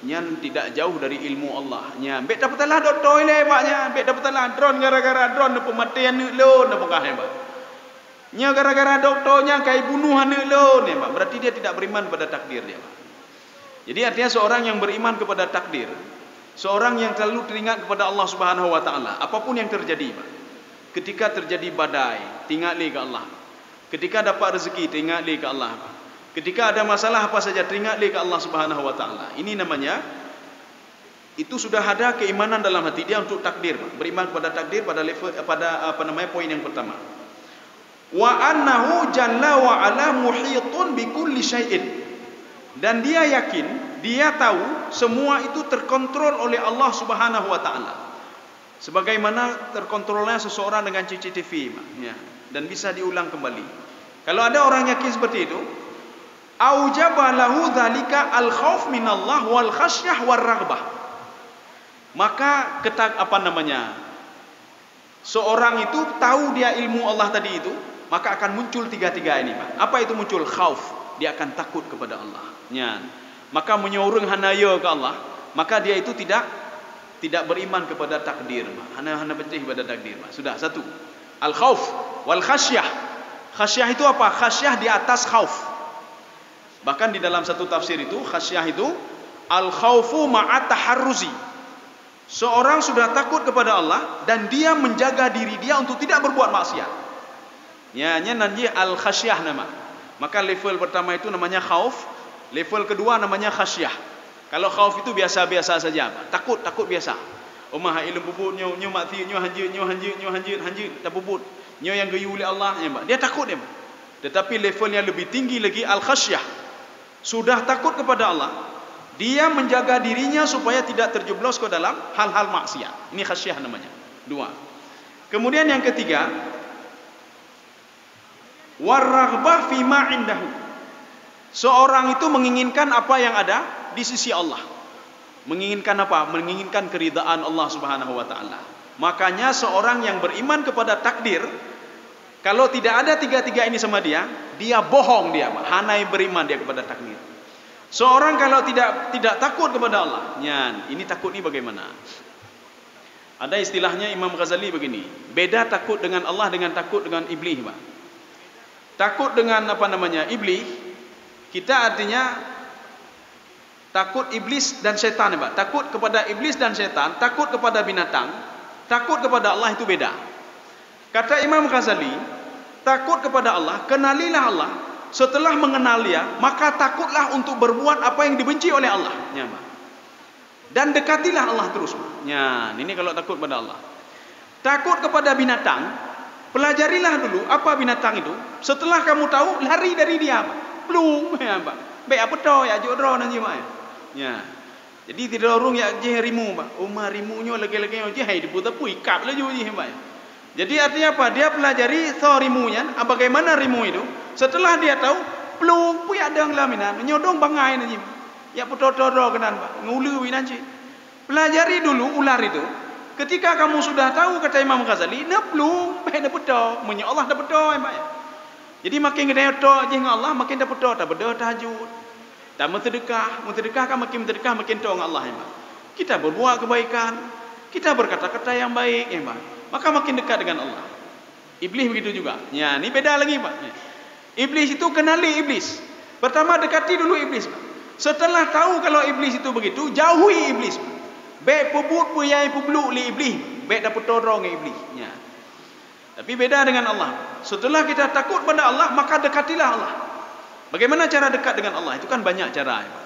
Nyan tidak jauh dari ilmu Allah. Nyan, bèk tapeutalah dokto ilèe, Pak, nyan. Bèk tapeutalah, droen gara-gara droen neupeumaté aneuk lôn, neupeugah, Pak. Nyoe gara-gara dokto nyan ka ibunoh aneuk lôn, Pak. Berarti dia tidak beriman pada takdir dia, Pak. Jadi, artinya seorang yang beriman kepada takdir, seorang yang selalu teringat kepada Allah Subhanahu wa Ta'ala, apapun yang terjadi, Pak. Ketika terjadi badai, teringat lé keu Allah. Ketika dapat rezeki, teringat lé keu Allah. Ketika ada masalah apa saja, teringat lé keu Allah Subhanahu wa Ta'ala. Ini namanya, itu sudah ada keimanan dalam hati dia untuk takdir, Pak. Beriman kepada takdir pada level, pada, apa namanya, poin yang pertama. "Wa annahu jalla wa ala muhitun bi kulli syai'in." Dan dia yakin, dia tahu semua itu terkontrol oleh Allah Subhanahu wa Ta'ala. Sebagaimana terkontrolnya seseorang dengan C C T V, Pak, ya, dan bisa diulang kembali. Kalau ada orang yakin seperti itu, "Aujaba lahu dzalika al-khauf minallah wal khasyah war raghbah." Maka ketak-, apa namanya, seorang itu tahu dia ilmu Allah tadi itu, maka akan muncul tiga-tiga ini, Pak. Apa itu muncul? Khauf, dia akan takut kepada Allah. Nyan. Maka meunyoe ureueng hana yo keu Allah, maka dia itu tidak, tidak beriman kepada takdir, Pak. Hana, hana percaya kepada takdir, Pak. Sudah, satu. Al-khauf wal khasyah. Khasyah itu apa? Khasyah di atas khauf. Bahkan di dalam satu tafsir itu, khasyah itu al-khaufu ma'a taharruzi. Seorang sudah takut kepada Allah dan dia menjaga diri dia untuk tidak berbuat maksiat. Ya, nyan nan jih al-khasyah nama. Maka level pertama itu namanya khauf, level kedua namanya khasyah. Kalau khauf itu biasa-biasa saja, takut, takut biasa. Oma hai lôn peubuet nyoe, nyoe mak syiek, nyoe hanjeuet, nyoe hanjeuet, nyoe hanjeuet, hanjeuet tapeubuet. Nyoe nyang geuyue lé Allah, nyan, Pak. Dia takut, dia, Pak. Tetapi level yang lebih tinggi lagi al-khasyah. Sudah takut kepada Allah, dia menjaga dirinya supaya tidak terjeblos ke dalam hal-hal maksiat. Ini khasyah namanya. Dua. Kemudian yang ketiga, war-raghbah fima indahu. Seorang itu menginginkan apa yang ada di sisi Allah. Menginginkan apa? Menginginkan keridaan Allah Subhanahu wa taala. Makanya seorang yang beriman kepada takdir, kalau tidak ada tiga-tiga ini sama dia, dia bohong dia, hana beriman dia kepada takdir. Seorang kalau tidak tidak takut kepada Allah, nyan, ini takut ni bagaimana? Ada istilahnya Imam Ghazali begini, beda takut dengan Allah dengan takut dengan iblis, Pak. Takut dengan apa namanya, iblis, kita artinya takut iblis dan setan, Pak. Takut kepada iblis dan setan, takut kepada binatang, takut kepada Allah itu beda. Kata Imam Ghazali, takut kepada Allah, kenalilah Allah. Setelah mengenal Dia, maka takutlah untuk berbuat apa yang dibenci oleh Allah. Nyan, Pak. Dan dekatilah Allah terus. Nyan, ini kalau takut pada Allah. Takut kepada binatang, pelajarilah dulu apa binatang itu. Setelah kamu tahu, lari dari dia. Plung, ya, Pak. Bèk apa to, ya, jok droe nan jih, Pak, ya. Ya. Jadi, tidak urung yak jih rimu, Pak. Uma rimu nyoe lagi-lagi nyoe jih, hai, dipu-tepu, ikap laju jih, Pak, ya. Jadi, artinya apa? Dia pelajari soe rimu nyan, ah, bagaimana rimu itu. Setelah dia tahu, plung, pui ada dalam inan, nyodong bangai nan jih. Yak peutoe-toe droe keunan, Pak. Ngeuleu inan cit. Pelajari dulu ular itu. Ketika kamu sudah tahu, kata Imam Ghazali, neuplung, bèk neupeutoe. Meunyoe Allah neupeutoe, Pak. Jadi, makin geutanyoe tok jih ngon Allah, makin tapeutô, tabeudôh tahajud. Tameuseudeukah, meuseudeukah kan makin meuseudeukah, makin tok ngon Allah, ya, Mak. Kita berbuat kebaikan, kita berkata-kata yang baik, ya, Mak. Maka makin dekat dengan Allah. Iblis begitu juga. Ya, ni beda lagi, Mak. Iblis itu kenali iblis. Pertama dekati dulu iblis, Mak. Setelah tahu kalau iblis itu begitu, jauhi iblis, Mak. Bèk peubuet peue nyang peubluk lé iblis, bèk tapeutô droe ngon iblis. Ya. Tapi beda dengan Allah. Setelah kita takut pada Allah, maka dekatilah Allah. Bagaimana cara dekat dengan Allah? Itu kan banyak cara, ya, Pak.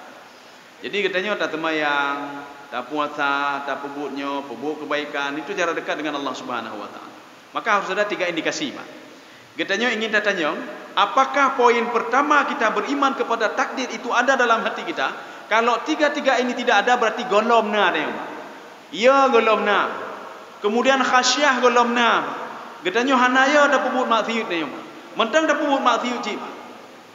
Jadi, geutanyoe taseumayang, tapuasa, tapeubuet nyoe, peubuet kebaikan, itu cara dekat dengan Allah Subhanahu wa Taala. Maka harus ada tiga indikasi, Pak. Geutanyoe ingin tatanyong, apakah poin pertama kita beriman kepada takdir itu ada dalam hati kita? Kalau tiga-tiga ini tidak ada, berarti gohlom na, tanyoe, Pak. Ya, gohlom na. Kemudian khasyah gohlom na. Geutanyoe hana ya tapeubuet maksiet nyoe. Mantong tapeubuet maksiet cit.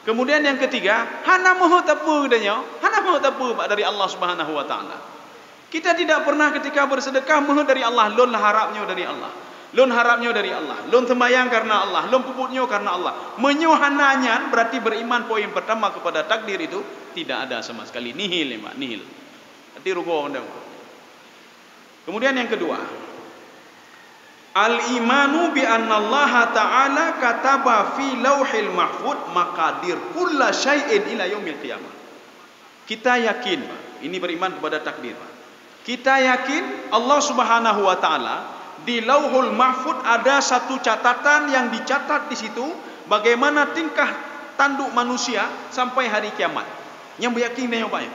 Kemudian yang ketiga, hana meuheuet sapeue geutanyoe, hana meuheuet sapeue, Pak, dari Allah Subhanahu wa Taala. Kita tidak pernah ketika bersedekah meuheuet dari Allah, lôn harap nyoe dari Allah. Lôn harap nyoe dari Allah. Lôn sembahyang karena Allah, lôn peubuet nyoe karena Allah. Meunyoe hana nyan, berarti beriman poin pertama kepada takdir itu tidak ada sama sekali. Nihil, ya, Pak, nihil. Berarti rugoe anda. Kemudian yang kedua, al-imanu bi annallaha ta'ala kataba fi lauhil mahfud maqadir kulla syai'in ila yaumil qiyamah. Kita yakin, Pak, ini beriman kepada takdir, Pak. Kita yakin Allah Subhanahu wa Taala di Lauhul Mahfud ada satu catatan yang dicatat di situ bagaimana tingkah tanduk manusia sampai hari kiamat. Nyang beuyakin nyoe, Pak, ya.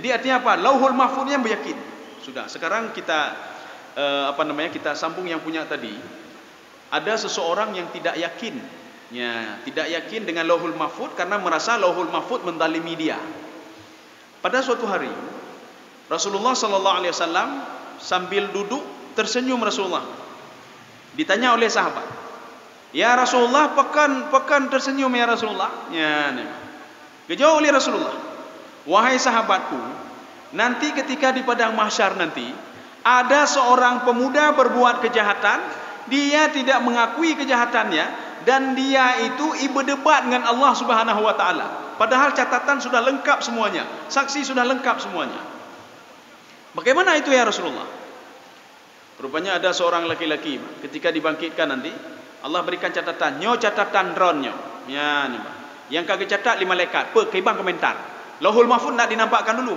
Jadi, artinya apa? Lauhul Mahfud nyan beuyakin. Sudah, sekarang kita, eh, apa namanya, kita sambung yang punya tadi. Ada seseorang yang tidak yakin. Ya, tidak yakin dengan Lauhul Mahfud karena merasa Lauhul Mahfud menzalimi dia. Pada suatu hari, Rasulullah sallallahu alaihi wasallam sambil duduk tersenyum Rasulullah. Ditanya oleh sahabat, "Ya Rasulullah, pakon, pakon tersenyum ya Rasulullah?" Ya, ni. Geujaweueb lé Rasulullah, "Wahai sahabatku, nanti ketika di padang mahsyar nanti, ada seorang pemuda berbuat kejahatan, dia tidak mengakui kejahatannya, dan dia itu ibeudebat dengan Allah Subhanahu wa Taala. Padahal catatan sudah lengkap semuanya, saksi sudah lengkap semuanya." "Bagaimana itu, ya Rasulullah?" Rupanya ada seorang laki-laki, ketika dibangkitkan nanti, Allah berikan catatan, "Nyoe catatan droeneuh nyoe." Ya, ni, Pak. Yang ka geucatat lé malaikat, peue, kiban komentar. Lauhul Mahfud nak dinampakkan dulu.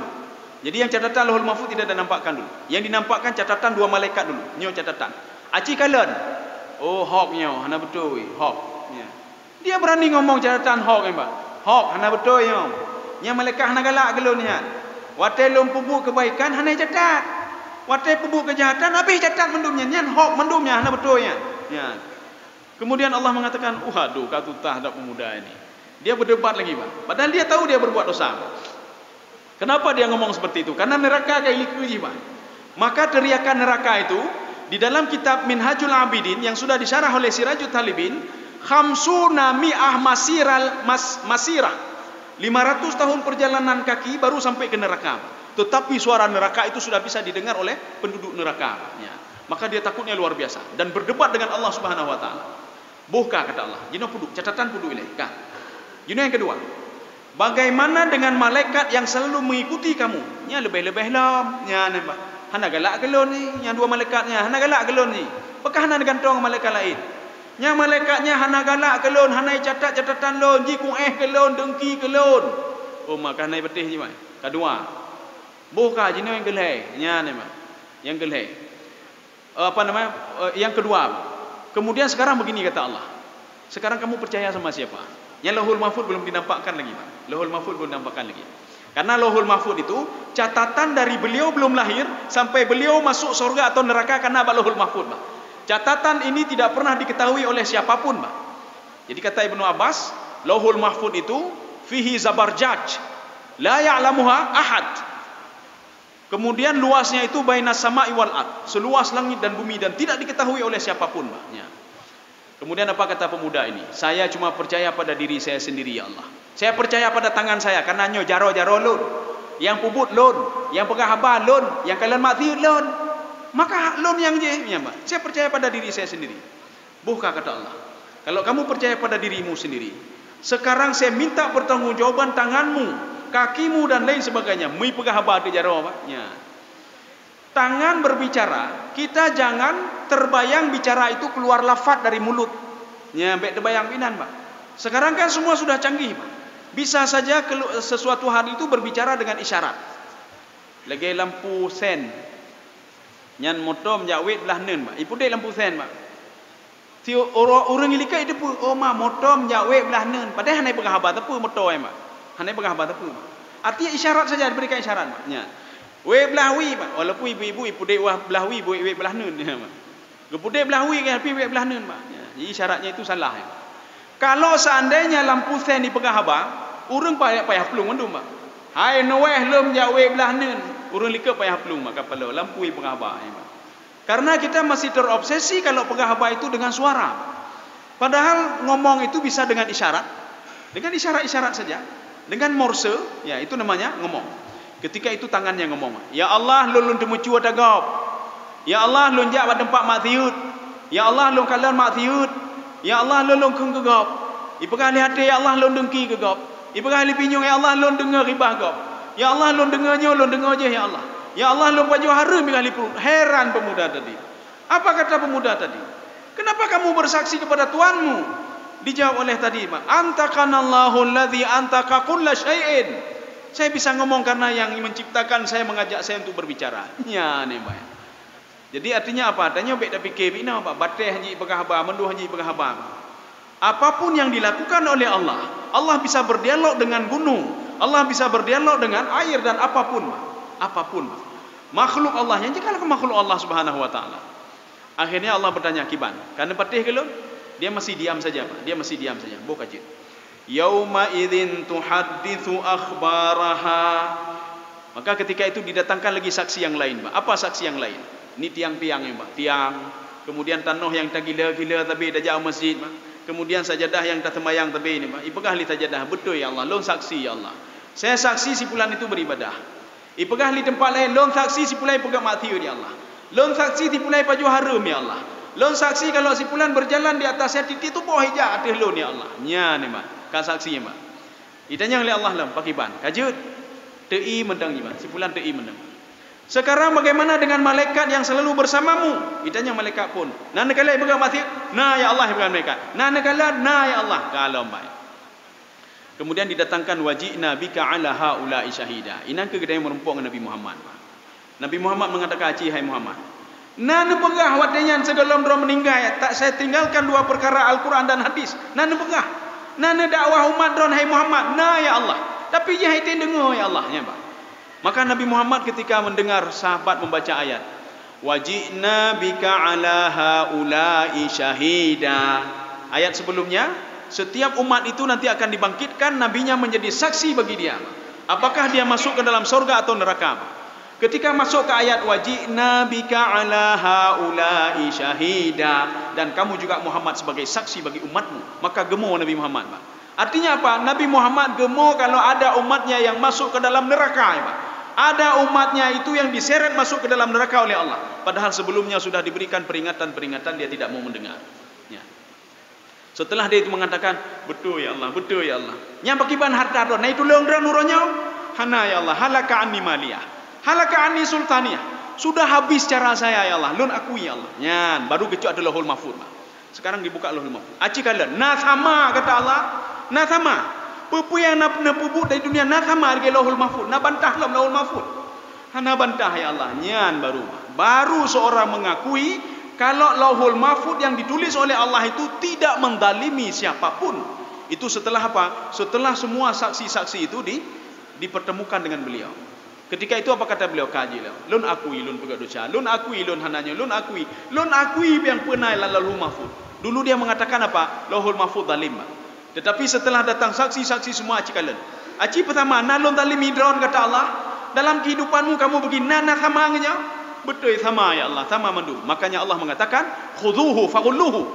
Jadi, yang catatan Lauhul Mahfud tidak dinampakkan dulu. Yang dinampakkan catatan dua malaikat dulu. "Nyoe catatan." Aci kalon. "Oh, hok nyoe, hana beutôi, hok." Ya. Dia berani ngomong catatan hok, ya, Pak. Hok, hana beutôi nyoe. Nyang malaikat hana galak keu lôn nyan. Watèe lôn peubuet keubaikan, hana catat. Watèe peubuet keujahatan, habéh catat mandum nyan. Nyan hok mandum nyan, hana beutôi nyan. Nyan. Kemudian Allah mengatakan, "Waduh, ka tutah dak pemuda ini." Dia berdebat lagi, Pak. Padahal dia tahu dia berbuat dosa. Kenapa dia ngomong seperti itu? Karena neraka ka ilikeue jih, Pak. Maka teriakan neraka itu, di dalam kitab Minhajul Abidin yang sudah disyarah oleh Sirajut Talibin, khamsuna mi'ah masiral mas-, masirah. Lima ratus tahun perjalanan kaki baru sampai ke neraka. Tetapi suara neraka itu sudah bisa didengar oleh penduduk neraka. Ya. Maka dia takutnya luar biasa dan berdebat dengan Allah Subhanahu wa taala. Boh ka, kata Allah. Jinoe peuduek, catatan peuduek ilée. Ka. Jinoe yang kedua. Bagaimana dengan malaikat yang selalu mengikuti kamu? Nya leubeh-leubeh lom. Nya nembak. Hana galak keu lôn ni. Nya dua malaikat nya. Hana galak keu lôn ni. Pakon hana neugantong malaikat laén. Nya malaikat nya hana galak keu lôn, hana icatat catatan lôn, jikuéh keu lôn, dengki keu lôn. Oh, maka hana ipatéh jih, mai. Kadua. Boh ka jinoe nyang keulhée. Nya nembak. Nyang keulhée. Eh, apa nama, eh, yang kedua. Kemudian sekarang begini kata Allah, "Sekarang kamu percaya sama siapa?" Yang Lauhul Mahfud belum dinampakkan lagi, Pak. Lauhul Mahfud belum dinampakkan lagi. Karena Lauhul Mahfud itu catatan dari beliau belum lahir sampai beliau masuk surga atau neraka karena bak Lauhul Mahfud, Pak. Catatan ini tidak pernah diketahui oleh siapapun, Pak. Jadi kata Ibnu Abbas, Lauhul Mahfud itu fihi zabarjaj, la ya'lamuha ahad. Kemudian luasnya itu baina sama'i wal ard, seluas langit dan bumi dan tidak diketahui oleh siapapun, Pak. Ya. Kemudian apa kata pemuda ini? "Saya cuma percaya pada diri saya sendiri, ya Allah. Saya percaya pada tangan saya, karena nyoe jaroe-jaroe lôn. Nyang peubuet lôn, nyang peugah haba lôn, nyang kalon maksiet lôn. Maka lôn nyang jih, ya, Pak. Saya percaya pada diri saya sendiri." Boh ka, kata Allah, "Kalau kamu percaya pada dirimu sendiri, sekarang saya minta pertanggungjawaban tanganmu, kakimu dan lain sebagainya." Meupeugah haba ateueh jaroe, Pak. Nya. Tangan berbicara, kita jangan terbayang bicara itu keluar lafaz dari mulut. Nya, bèk teubayang inan, Pak. Sekarang kan semua sudah canggih, Pak. Bisa saja kelu-, sesuatu hal itu berbicara dengan isyarat. Lagèe lampu sen. Nyan moto meujak wét blah neun, Pak. Ipudek lampu sen, Pak. Si uro-, ureueng likot jiteupeue, "Oh ma, moto meujak wét blah neun." Padahai hana ipeugah haba teupeu moto nyan, Pak. Hana ipeugah haba teupeu, Pak. Artinya isyarat saja, diberikan isyarat, Pak. Nyan. Wét blah wie, Pak. Walaupun ibu-ibu ipudek wah blah wie, buet wét blah neun, ya, Pak. Geupudek blah wie, tapi wét blah neun, Pak. Ya, jadi isyaratnya itu salah, ya. Kalau seandainya lampu sen ipeugah haba, ureueng payah, payah plueng mandum, Pak. "Hai neuweh, lôn jak wét blah neun." Ureueng likot payah plueng, Pak, kapalo lampu ipeugah haba, ya, Pak. Karena kita masih terobsesi kalau peugah haba itu dengan suara. Padahal ngomong itu bisa dengan isyarat. Dengan isyarat-isyarat saja. Dengan morse, ya, itu namanya ngomong. Ketika itu tangannya ngomong, "Ya Allah, lôn, lôn teumeucue ata gob. Ya Allah, lôn jak bak teumpat maksiet. Ya Allah, lôn kalon maksiet. Ya Allah, lôn, lôn kheun keu gob." Ipeugah lé até, "Ya Allah, lôn dengki keu gob." Ipeugah lé pinyueng, "Ya Allah, lôn deungoe ghibah gob. Ya Allah, lôn deungoe nyoe, lôn deungoe jéh, ya Allah. Ya Allah, lôn pajoh hareuem," ipeugah lé peuruet. Heran pemuda tadi. Apa kata pemuda tadi? "Kenapa kamu bersaksi kepada Tuhanmu?" Dijawab oleh tadi, Pak, "Antaqanallahu alladzi antaqa kulla syai'in." Saya bisa ngomong karena yang menciptakan saya mengajak saya untuk berbicara. Nyan, Pak. Jadi artinya apa? Tanyoe bèk tapike binoe, Pak. Bateh hana jipeugah haba, mandum hana jipeugah haba. Apapun yang dilakukan oleh Allah, Allah bisa berdialog dengan gunung, Allah bisa berdialog dengan air dan apapun, Pak. Apapun, Pak. Makhluk Allah, nyan jih ka lakoe makhluk Allah Subhanahu wa Taala. Akhirnya Allah bertanya, "Kiban, ka neupatéh keu lôn?" Dia masih diam saja, Pak. Dia masih diam saja. Boh ka jeuet. "Yauma idzin tuhadditsu akhbaraha." Maka ketika itu didatangkan lagi saksi yang lain, Pak. Apa saksi yang lain? Ni tiang-tiang nyan, Pak. Tiang, kemudian tanoh nyang tagila-gila tabe tajak u masjid, Pak. Kemudian sajadah nyang taseumayang tabe ni, Pak. Ipeugah lé sajadah, "Beutôi, ya Allah. Lôn saksi, ya Allah. Saya saksi si fulan itu beribadah." Ipeugah lé teumpat laén, "Lôn saksi si fulan ipeugah maksiet, ya Allah. Lôn saksi si fulan ipajoh hareuem, ya Allah. Lôn saksi kalau si fulan berjalan di atas titik tuboh ijak ateueh lôn, ya Allah." Nyan, Pak. Ka saksi, Pak. Itanyong lé Allah lom, "Pakiban? Ka jeuet?" "Teu-i mantong," jiba. Si fulan teu-i mantong. "Sekarang bagaimana dengan malaikat yang selalu bersamamu?" Itanyong malaikat phon. "Na neukalon ipeugah maksiet?" "Na, ya Allah," ipeugah malaikat. "Na neukalon?" "Na, ya Allah." Ka lom, Pak. Kemudian didatangkan, "Waji'na bika ala haula'i syahida." Inan keuh geutanyoe meurumpok ngon Nabi Muhammad, Pak. Nabi Muhammad mengatakan, "Aci, hai Muhammad, na neupeugah watée nyan sigohlom droe meuninggai, tak saya tinggalkan dua perkara, Al-Quran dan hadis. Na neupeugah, na neudakwah umat droe, hai Muhammad." "Na, ya Allah. Tapi jih hai teudeungoe, ya Allah," nyan, Pak. Maka Nabi Muhammad ketika mendengar sahabat membaca ayat, "Waji'na bika ala haula'i syahida." Ayat sebelumnya, setiap umat itu nanti akan dibangkitkan nabinya menjadi saksi bagi dia. Apakah dia masuk ke dalam sorga atau neraka? Ketika masuk ke ayat, "Waji'na bika ala haula'i syahida," dan kamu juga Muhammad sebagai saksi bagi umatmu, maka geumo Nabi Muhammad, Pak. Artinya apa? Nabi Muhammad geumo kalau ada umatnya yang masuk ke dalam neraka, ya, Pak. Ada umatnya itu yang diseret masuk ke dalam neraka oleh Allah. Padahal sebelumnya sudah diberikan peringatan-peringatan, dia tidak mau mendengar. Ya. Setelah dia itu mengatakan, "Betul ya Allah, betul ya Allah." Nyang pakiban harta droe, na itu leueng droe uroe nyoe? Hana ya Allah, halaka anni maliyah. Halaka anni sultaniyah. Sudah habis cara saya ya Allah, lôn akui ya Allah. Nyan, baru geucok ateueh Lauhul Mahfuz, Pak. Sekarang dibuka Lauhul Mahfuz. Aci kalon, na sama kata Allah. Na sama. Peue-peue nyang na, na peubuet di dunia na sama lagèe Lauhul Mahfuz. Na bantah lom Lauhul Mahfuz. Hana bantah ya Allah. Nyan baru. Baru seorang mengakui kalau Lauhul Mahfuz yang ditulis oleh Allah itu tidak mendalimi siapapun. Itu setelah apa? Setelah semua saksi-saksi itu di, dipertemukan dengan beliau. Ketika itu apa kata beliau? "Ka jih lôn. Lôn akui lôn peugah desya. Lôn akui lôn hana nyoe. Lôn akui. Lôn akui nyang peue na lam Lauhul Mahfuz." Dulu dia mengatakan apa? Lauhul Mahfuz zalim, Pak. Tetapi setelah datang saksi-saksi semua, aci kalon. "Aci peusama, na lôn zalimi droen," kata Allah. "Dalam kehidupanmu kamu begini, na, na sama ngon nyoe?" "Beutôi sama, ya Allah, sama mandum." Makanya Allah mengatakan, "Khudzuhu faghulluhu."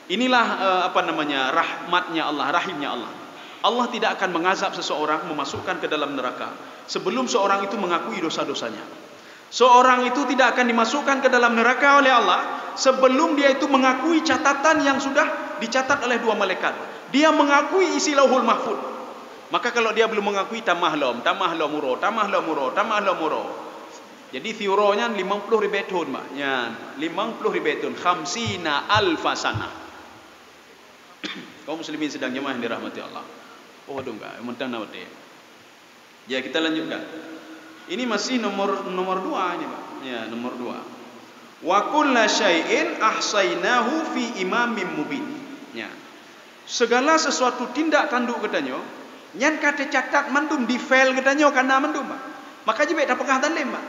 Inilah, eh, apa namanya, rahmatnya Allah, rahimnya Allah. Allah tidak akan mengazab seseorang, memasukkan ke dalam neraka sebelum seorang itu mengakui dosa-dosanya. Seorang itu tidak akan dimasukkan ke dalam neraka oleh Allah sebelum dia itu mengakui catatan yang sudah dicatat oleh dua malaikat. Dia mengakui isi Lauhul Mahfuz. Maka kalau dia belum mengakui, tamah lom, tamah lom uroe, tamah lom uroe, tamah lom uroe. Jadi siuroe nyan limong ploh ribèe thon, Mak. Nyan, limong ploh ribèe thon, khamsina alfa sanah. Kaum muslimin sidang jamaah yang dirahmati Allah. Oh, aduh, enggak, mentang na watèe. Ya, kita lanjutkan. Ini masih nomor, nomor dua ini, Pak. Ya, nomor dua. "Wa kulla syai'in ahsainahu fi imamim mubin." Ya. Segala sesuatu tindak tanduk geutanyoe, nyan ka teucatat mandum di file geutanyoe, ka na mandum, Pak. Maka jih bèk tapeugah zalim, Pak.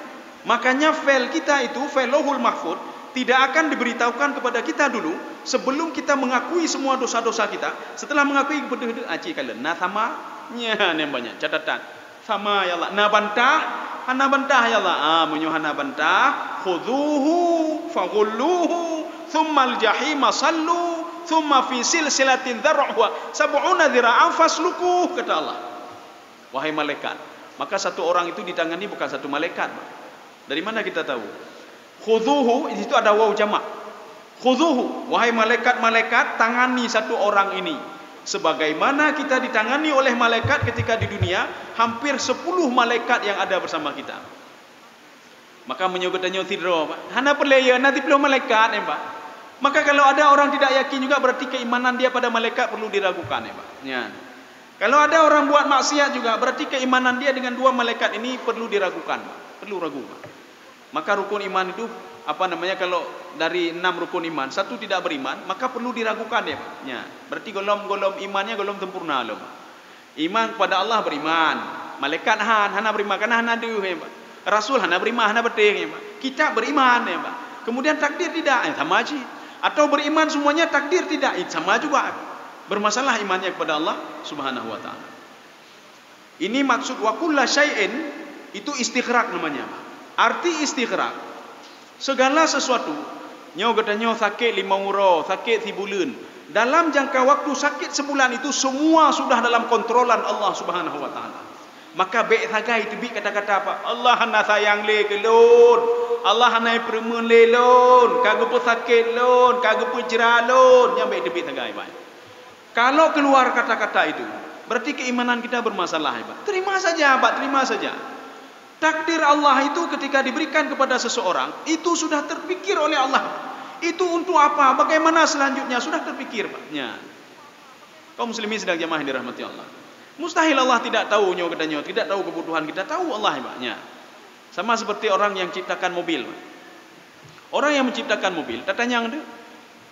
Makanya file kita itu, file Lauhul Mahfuz, tidak akan diberitahukan kepada kita dulu sebelum kita mengakui semua dosa-dosa kita. Setelah mengakui, beudeuh-deuh, aci kalon. Na sama? Nyan nyang banyak catatan. Sama, ya Allah. Na bantah? Hana bantah, ya Allah. Ah, meunyoe hana bantah, "Khudzuhu faghulluhu, tsummal jahima sallu, tsumma fi silsilatin dzar'uha sab'una dzira'an faslukuh," kata Allah. Wahai malaikat. Maka satu orang itu ditangani bukan satu malaikat, Pak. Dari mana kita tahu? Khudzuhu, di situ ada waw jamak. "Khudzuhu, wahai malaikat-malaikat, tangani satu orang ini. Sebagaimana kita ditangani oleh malaikat ketika di dunia, hampir sepuluh malaikat yang ada bersama kita." Maka meunyoe geutanyoe sidroe, Pak, hana peureulèe ya, na siploh malaikat, ya, Pak. Maka kalau ada orang tidak yakin juga, berarti keimanan dia pada malaikat perlu diragukan, ya, Pak. Nyan. Kalau ada orang buat maksiat juga, berarti keimanan dia dengan dua malaikat ini perlu diragukan, Pak. Perlu ragu, Pak. Maka rukun iman itu, apa namanya, kalau dari enam rukun iman, satu tidak beriman, maka perlu diragukan, ya, Pak. Ya, berarti golom, golom imannya golom sempurna lom. Iman kepada Allah beriman, malaikat han, hana beriman, karena hana deuh, ya, Pak. Rasul hana beriman, hana beuteh, ya, Pak. Kitab beriman, ya, Pak. Kemudian takdir tidak, ya, sama aja. Atau beriman semuanya, takdir tidak, ya, sama juga. Bermasalah imannya kepada Allah Subhanahu wa Ta'ala. Ini maksud "wa kulla syai'in", itu istighraq namanya. Arti istighraq, segala sesuatu. Nyoe geutanyoe sakét limong uroe, sakét sibuleuen. Dalam jangka waktu sakét sebulan itu, semua sudah dalam kontrolan Allah Subhanahu wa Ta'ala. Maka bèk sagai teubiet kata-kata, "Pak, Allah hana sayang lé keu lôn. Allah hana peureumeun lé lôn. Ka geupeusakét lôn, ka geupeujra lôn." Nyan bèk teubiet sagai, Pak. Kalau keluar kata-kata itu, berarti keimanan kita bermasalah, ya, Pak. Terima saja, Pak, terima saja. Takdir Allah itu ketika diberikan kepada seseorang, itu sudah terpikir oleh Allah. Itu untuk apa, bagaimana selanjutnya, sudah terpikir, Pak. Ya. Kaum muslimin sidang jamaah yang dirahmati Allah. Mustahil Allah tidak tahu nyoe geutanyoe, tidak tahu kebutuhan kita, tahu Allah, ya, Pak. Ya. Sama seperti orang yang ciptakan mobil, Pak. Orang yang menciptakan mobil, tatanyong tu,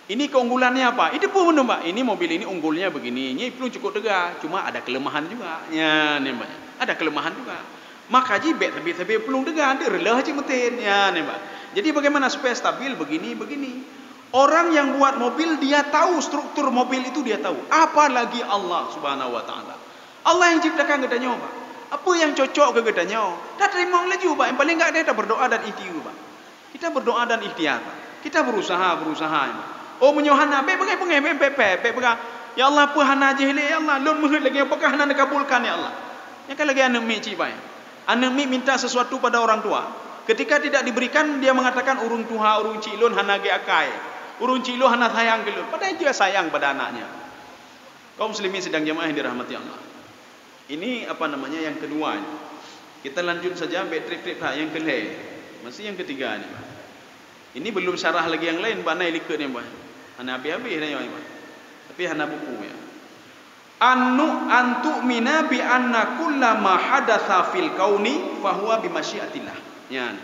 "Ini keunggulannya apa?" Itu pun meunan, Pak. "Ini mobil ini unggulnya begini, ini plueng cukup teuga, cuma ada kelemahan juga." Ya, ni, Pak. Ada kelemahan juga. Maka jih bèk sabé-sabé plueng teuga, dia reuloh cit meuteun. Ya, ni, Pak. Jadi bagaimana supaya stabil begini, begini? Orang yang buat mobil, dia tahu struktur mobil itu, dia tahu. Apalagi Allah Subhanahu wa Ta'ala. Allah yang ciptakan geutanyoe, Pak. Apa yang cocok keu geutanyoe? Tateurimong laju, Pak. Yang paling enggak, kita berdoa dan ikhtiar, Pak. Kita berdoa dan ikhtiar, Pak. Kita berusaha, berusaha, Pak. Oh, meunyoe hana, bèk peugah, peugah, bèk, bèk, bèk, bèk peugah. Ya Allah, peue hana jih lé, ya Allah, lôn meuheuet lagée nyoe, pakon hana neukabulkan, ya Allah? Nyan ka lagée aneuëk miet cit bai. Aneuëk miet minta sesuatu pada orang tua, ketika tidak diberikan, dia mengatakan, "Ureuëng tuha, ureuëng cit lôn hana geuakai, ureuëng cit lôn hana sayang keu lôn." Padahal dia sayang pada anaknya. Kaum muslimin sidang jamaah yang dirahmati Allah. Ini, apa namanya, yang kedua. Kita lanjut saja, bèk trép-trép that, yang keulhèe. Masih yang ketiga ni, Pak. Ini belum syarah lagi yang lain, bak na likot ni, Pak. Hana habéh-habéh dah nyoe, Pak. Tapi hana buku, ya. An-, an tu'mina bi anna kulla ma hadatsa fil kauni fahuwa bi masyiatillah. Nyan.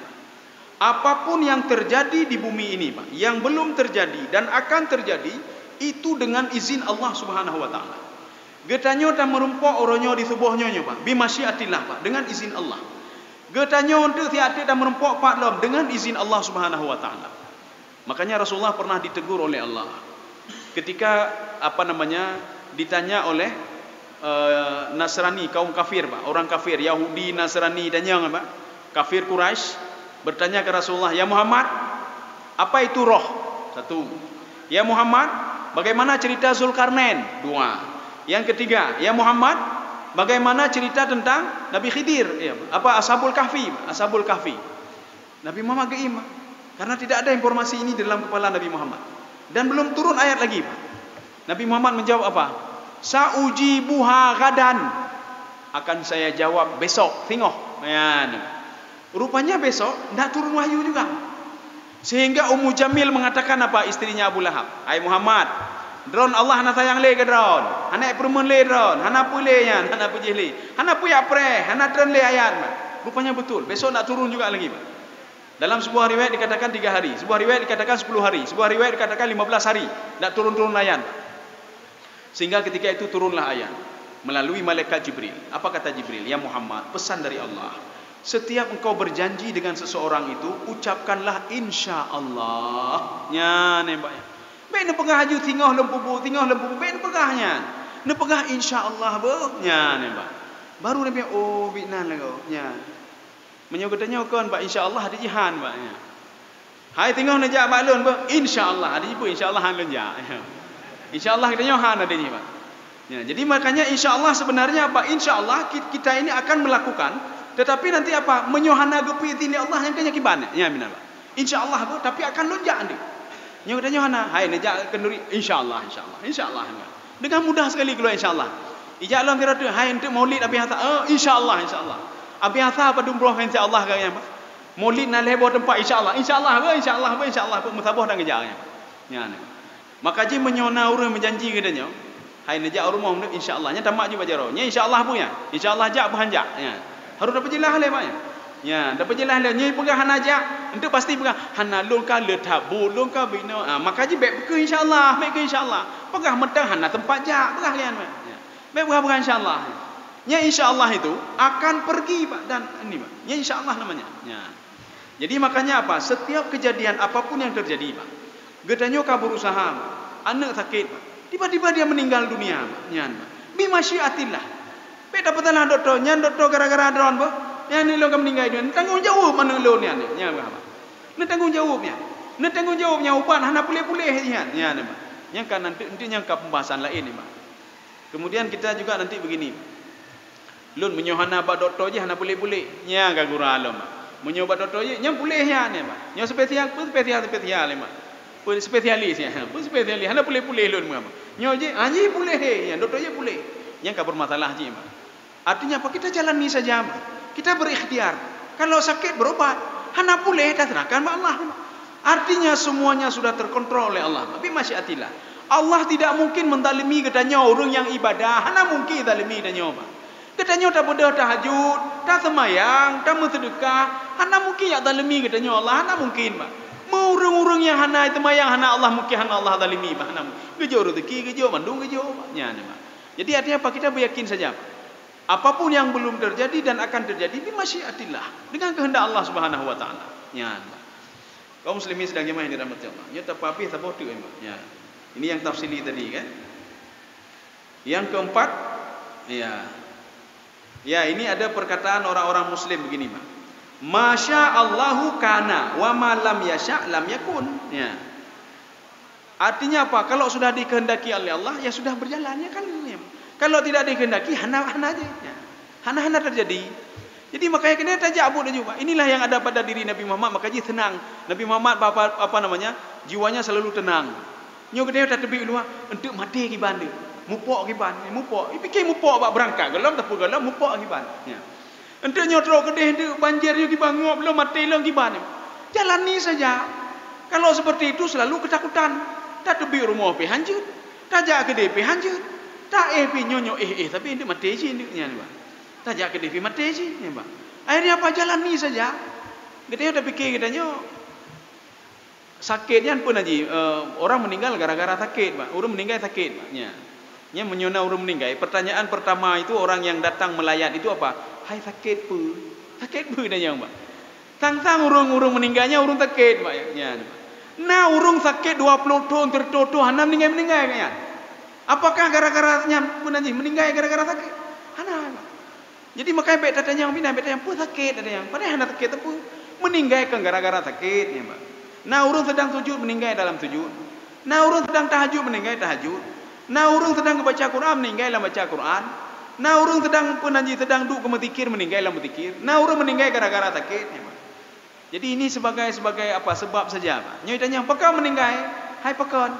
Apapun yang terjadi di bumi ini, Pak, yang belum terjadi dan akan terjadi, itu dengan izin Allah Subhanahu wa Ta'ala. Geutanyoe tameurumpok uroe nyoe di suboh nyoe, nyoe, Pak, bi masyiatillah, Pak, dengan izin Allah. Geutanyoe eunteuk siat teuk tameurumpok pat lom dengan izin Allah Subhanahu wa Ta'ala. Makanya Rasulullah pernah ditegur oleh Allah ketika, apa namanya, ditanya oleh, eh, Nasrani, kaum kafir, Pak, orang kafir, Yahudi, Nasrani, dan yang, Pak, kafir Quraisy bertanya ke Rasulullah, "Ya Muhammad, apa itu roh?" Satu. "Ya Muhammad, bagaimana cerita Zulkarnain?" Dua. Yang ketiga, "Ya Muhammad, bagaimana cerita tentang Nabi Khidir?" Ya, apa, Ashabul Kahfi, Ashabul Kahfi. Nabi Muhammad geuiem, karena tidak ada informasi ini dalam kepala Nabi Muhammad. Dan belum turun ayat lagi, Pak. Nabi Muhammad menjawab apa? "Sa'ujibuha ghadan." Akan saya jawab besok, singoh. Nyan. Rupanya besok ndak turun wahyu juga. Sehingga Ummu Jamil mengatakan apa, istrinya Abu Lahab, "Hai Muhammad, droen Allah hana sayang lé keu droen, hana peurumeuen lé droen, hana peue lé nyan, hana peue jih lé, hana peue jak preh, hana treun lé ayat." Rupanya betul, besok ndak turun juga lagi, Pak. Dalam sebuah riwayat dikatakan tiga hari, sebuah riwayat dikatakan sepuluh hari, sebuah riwayat dikatakan lima belas hari, ndak turun-turun ayat. Sehingga ketika itu turunlah ayat melalui malaikat Jibril. Apa kata Jibril? "Ya Muhammad, pesan dari Allah. Setiap engkau berjanji dengan seseorang itu, ucapkanlah insya Allah." Nyan, nembak nyan. Bèk neupeugah laju, "Singoh lôn peubuet, singoh lôn peubuet." Bèk neupeugah nyan. Neupeugah, "Insya Allah, beuh." Nyan, nembak. Baru Nabi, "Oh, bit nan lagoe." Nyan. Meunyoe geutanyoe kon bak insya Allah, ada jihan bak nyan. "Hai, teungoh neujak bak lôn beuh, insya Allah," ada jipeue, "Insya Allah han lôn jak." Insya Allah geutanyoe han ada jih, Pak. Ya, jadi makanya insya Allah sebenarnya apa? Insya Allah ki-, kita ini akan melakukan, tetapi nanti apa? Meunyoe hana geupeuidhin lé Allah, nyang keu nyan kiban, ya, mina, Pak. Insya Allah beuh, tapi akan lôn jak nanti. Nyoe geutanyoe hana, "Hai, neujak khanduri," "Insya Allah, insya Allah, insya Allah." Dengan mudah sekali keluar insya Allah. Ijak lom kira tu, "Hai, eunteuk maulid Abi Hasan." "Oh, insya Allah, insya Allah." Abi Hasan padum broh, insya Allah, keu nyan, Pak. Maulid na lhèe boh teumpat, insya Allah. Insya Allah, beuh, insya Allah, beuh, insya Allah, beuh, meusaboh dan geujak nyan. Nyan. Maka jih meunyoe na ureueng meujanji keu geutanyoe, "Hai, neujak u rumoh meunyoe, insya Allah." Nyan tamat jih bak jaroe. Nyan insya Allah peue nyan? Insya Allah jak, peue han jak. Nyan. Harôh tapeujeulaih lé, Pak, nyan. Nyan, tapeujeulaih lé. Nyoe peugah hana jak, eunteuk pasti peugah, "Hana lôn ka le that buet, lôn ka binoe." Ah, maka jih bèk peukeu insya Allah, bèk keu insya Allah. Peugah mantong hana teumpat jak, peugah lé nyan. Nyan. Bèk peugah-peugah insya Allah. Nyan insya Allah itu akan pergi, Pak, dan ini, Pak. Nyan insya Allah namanya. Nyan. Jadi makanya apa? Setiap kejadian apapun yang terjadi, Pak, geutanyoe ka berusaha, Pak, aneuk sakét, Pak, tiba-tiba dia meninggal dunia, Pak, nyan, Pak, bi masyiatillah. Bèk tapeusalah dokto, nyan dokto gara-gara droen, Pak, nyan aneuk lôn ka meuninggai dunia. Neutanggong jaweueb aneuk lôn nyan, nyan, Pak. Neutanggong jaweueb nyan. Neutanggong jaweueb nyan, ubat hana puléh-puléh nyan, nyan, Pak. Nyan ka nanti, nanti nyan ka pembahasan laén, Pak. Kemudian kita juga nanti begini. Lôn meunyoe hana bak dokto jih hana puléh-puléh, nyan ka gura lom. Meunyoe bak dokto jih, nyan puléh nyan, nyan, Pak. Nyoe spesial, peue spesial, spesial, nyan, Pak. Peue spesialis, nyan. Peue spesialis, hana puléh-puléh lôn, Pak. Nyoe jih, ah, jih puléh, nyan, dokto jih puléh. Nyan ka bermasalah jih, Pak. Artinya apa? Kita jalani saja, Pak. Kita berikhtiar. Kalau sakit, berobat. Hana puléh, taserahkan bak Allah. Artinya semuanya sudah terkontrol oleh Allah. Bi masyiatillah. Allah tidak mungkin menzalimi geutanyoe ureueng nyang ibadah. Hana mungkin zalimi geutanyoe, Pak. Geutanyoe tabeudôh tahajud, taseumayang, tameuseudeukah. Hana mungkin jak zalimi geutanyoe Allah. Hana mungkin, Pak. Meu ureueng-ureueng nyang hana seumayang, hana Allah mungkin, hana Allah zalimi, Pak. Hana mungkin. Geujok rezeki, geujok mandum, geujok, Pak. Nyan, Pak. Jadi artinya apa? Kita beryakin saja, Pak. Apapun yang belum terjadi dan akan terjadi, bi masyiatillah, dengan kehendak Allah Subhanahu wa Ta'ala. Nyan. Kaum muslimin sidang jamaah yang dirahmati Allah. Nyoe tapeuhabéh saboh teuk, Mak. Nyan. Ini yang tafsili tadi, kan? Yang keempat, ya. Ya, ini ada perkataan orang-orang muslim begini, Mak. "Masya Allahu kana, wa ma lam yasya lam yakun." Ya. Artinya apa? Kalau sudah dikehendaki oleh Allah, ya sudah berjalan, ya kan? Kalau tidak dikehendaki, hana, hana aja. Ya. Hana-hana terjadi. Jadi makanya kena tajak buet laju, Pak. Inilah yang ada pada diri Nabi Muhammad, maka jih tenang. Nabi Muhammad apa, apa, apa namanya? Jiwanya selalu tenang. Nyoe geutanyoe tateubiet luwa, enteuk maté kiban deuh. Mupok kiban, mupok. Ipike mupok bak beurangkat gohlom, teupeu gohlom, mupok kiban. Ya. Enteuk nyoe trok keudeh, enteuk banjir nyoe kiban, ngop lom, maté lom kiban. Jalani saja. Kalau seperti itu selalu ketakutan. Tateubiet rumoh pih hanjeuet. Tajak keudeh pih hanjeuet. Taéh pih nyoe-nyoe éh-éh, tapi enteuk maté cit enteuk nyan, Pak. Tajak keudeh pih maté cit nyan, Pak. Akhirnya apa? Jalani saja. Geutanyoe tapike geutanyoe sakét nyan peue na jih, eh, orang meninggal gara-gara sakét, Pak. Ureuëng meninggai sakét, Pak. Nya. Nya meunyoe na ureuëng meninggai, pertanyaan pertama itu orang yang datang melayat itu apa? "Hai sakét peue?" Sakét peue tanyong, Pak. Sang-sang ureuëng-ureuëng meninggai nyan ureuëng sakét, Pak. Nya. Na ureuëng sakét dua ploh thon, sireutoh thon hana meninggai-meninggai, Pak, nyan. Apakah gara-gara nyan peue na jih meninggai gara-gara sakét? Hana, Pak. Jadi makanya bèk tatanyong, pih na bèk tatanyong, "Peue sakét?" tatanyong. Padahai hana sakét teupeu. Meninggai kan gara-gara sakét, ya, Pak. Na ureuëng sedang sujud, meninggai dalam sujud. Na ureuëng sedang tahajud, meninggai tahajud. Na ureuëng sedang baca Quran, meninggai lam baca Quran. Na ureuëng sedang peue na jih, sedang duek keu meuzikir, meninggai lam meuzikir. Na ureuëng meninggai gara-gara sakét, ya, Pak. Jadi ini sebagai, sebagai apa, sebab saja, Pak. Nyoe tanyong, "Pakon meninggai?" "Hai pakon?"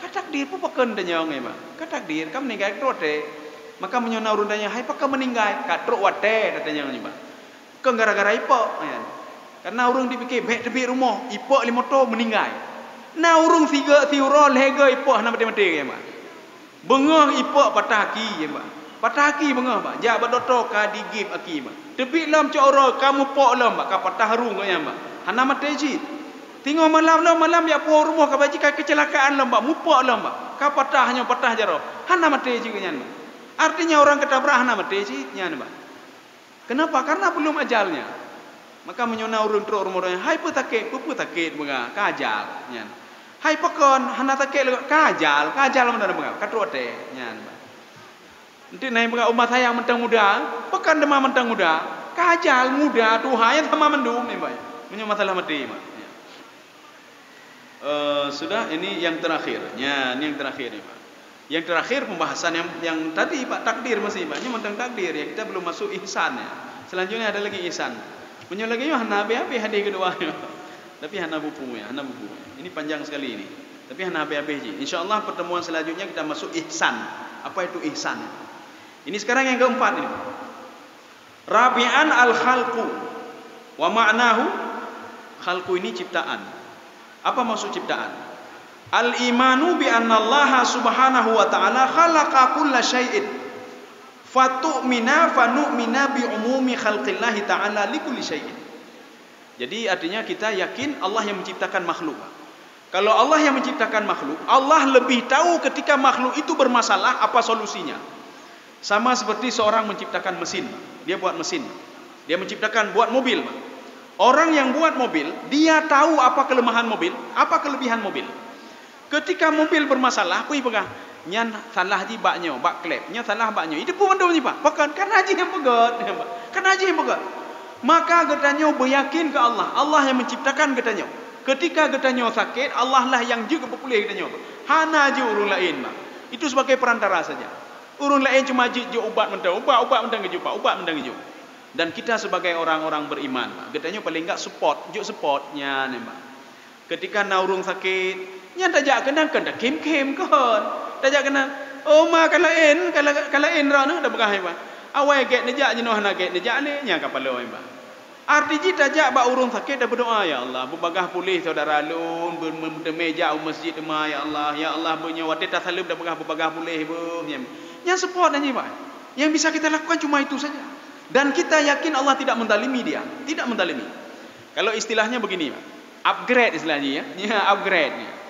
Ka takdir, peue pakon tanyong, ya, Pak. Ka takdir, ka meninggai trok watèe. Maka meunyoe na ureuëng tanyong, "Hai pakon meninggai?" Ka trok watèe tatanyong nyoe, Pak. Kon gara-gara ipok, ya. Karena ureuëng dipike, "Bèk teubiet rumoh, ipok lé moto meninggai." Na ureuëng sigoe, siuroe, lhèe goe ipok hana maté-maté, ya, Pak. Beungoh ipok patah aki, ya, Pak. Patah aki beungoh, Pak. Jak bak dokto ka digip aki, Pak. Teubiet lom cot uroe ka mupok lom, Pak. Ka patah rueng gobnyan, Pak. Hana maté cit. Teungoh malam lom, malam jak puwoe rumoh ka ba jih ka kecelakaan lom, Pak. Mupok lom, Pak. Ka patah nyoe, patah jaroe. Hana maté cit gobnyan, Pak. Artinya orang keutabrak hana maté cit nyan, Pak. Kenapa? Karena belum ajalnya. Maka meunyoe na ureuëng trok rumoh donya, "Hai peue sakét?" "Peue-peue sakét beungoh, ka ajal." Nyan. "Hai pakon hana sakét lé?" "Ka ajal, ka ajal mantong beungoh, ka trok watèe." Nyan. Enteuk na nyang beungoh, "Uma sayang mantong muda." "Pakon teuma mantong muda?" "Ka ajal, muda, tuha, nyan sama mandum." Nyan, Pak. Meunyoe masalah maté, Pak. Nyan. Eh, sudah, ini yang terakhir. Ya, ini yang terakhir ni, Pak. Yang terakhir pembahasan yang, yang tadi, Pak, takdir masih, Pak. Ini tentang takdir, ya. Kita belum masuk ihsan, ya. Selanjutnya ada lagi ihsan. Meunyoe lagèe nyoe hana habéh-habéh hadis kedua nyoe. Tapi hana buku, ya, hana buku. Ini panjang sekali ini. Tapi hana habéh-habéh jih. Insya Allah pertemuan selanjutnya kita masuk ihsan. Apa itu ihsan? Ini sekarang yang keempat ini, Pak. Rabi'an al-khalqu. Wa ma'nahu, khalqu ini ciptaan. Apa maksud ciptaan? Al-imanu bi annallaha subhanahu wa ta'ala khalaqa kulla syai'in. Fatu'mina fanu'mina bi umumi khalqillahi ta'ala li kulli syai'in. Jadi artinya kita yakin Allah yang menciptakan makhluk. Kalau Allah yang menciptakan makhluk, Allah lebih tahu ketika makhluk itu bermasalah apa solusinya. Sama seperti seorang menciptakan mesin. Dia buat mesin. Dia menciptakan, buat mobil. Orang yang buat mobil, dia tahu apa kelemahan mobil, apa kelebihan mobil. Ketika mobil bermasalah, peue jipeugah, "Nyan salah jih bak nyoe, bak klep. Nyan salah bak nyoe." Itu pun mandum jih, Pak. Pakon? Karena jih nyang peugöt. Karena jih nyang peugöt. Maka geutanyoe beuyakin keu Allah. Allah yang menciptakan geutanyoe. Ketika geutanyoe sakét, Allah lah nyang jeuet geupeupuléh geutanyoe. Hana jeuet ureuëng laén, Pak. Itu sebagai perantara saja. Ureuëng laén cuma jeuet, jeuet ubat mantong, ubat, ubat mantong geujok, Pak, ubat mantong geujok. Dan kita sebagai orang-orang beriman, Pak, geutanyoe paling enggak support, jeuet support nyan, Pak. Ketika na ureuëng sakét, nyan tajak keunan kon takhém-khém kon. Tajak keunan, "Oh ma, ka laén, ka la-, ka laén droeneuh," tapeugah, Pak. Awai gét neujak, jinoe hana gét neujak lé, nyan ka paloe, Pak. Arti jih tajak bak ureuëng sakét dan berdoa, "Ya Allah, beubagaih puléh saudara lôn, beu-, beu-, meuteumé jak u masjid teuma, ya Allah. Ya Allah, beunyoe watée tasaleuem dan peugah beubagaih puléh beuh." Nyan, nyan support nyan jih, Pak. Yang bisa kita lakukan cuma itu saja. Dan kita yakin Allah tidak mendalimi dia, tidak mendalimi. Kalau istilahnya begini, Pak. Upgrade istilahnya, ya. Ya, upgrade.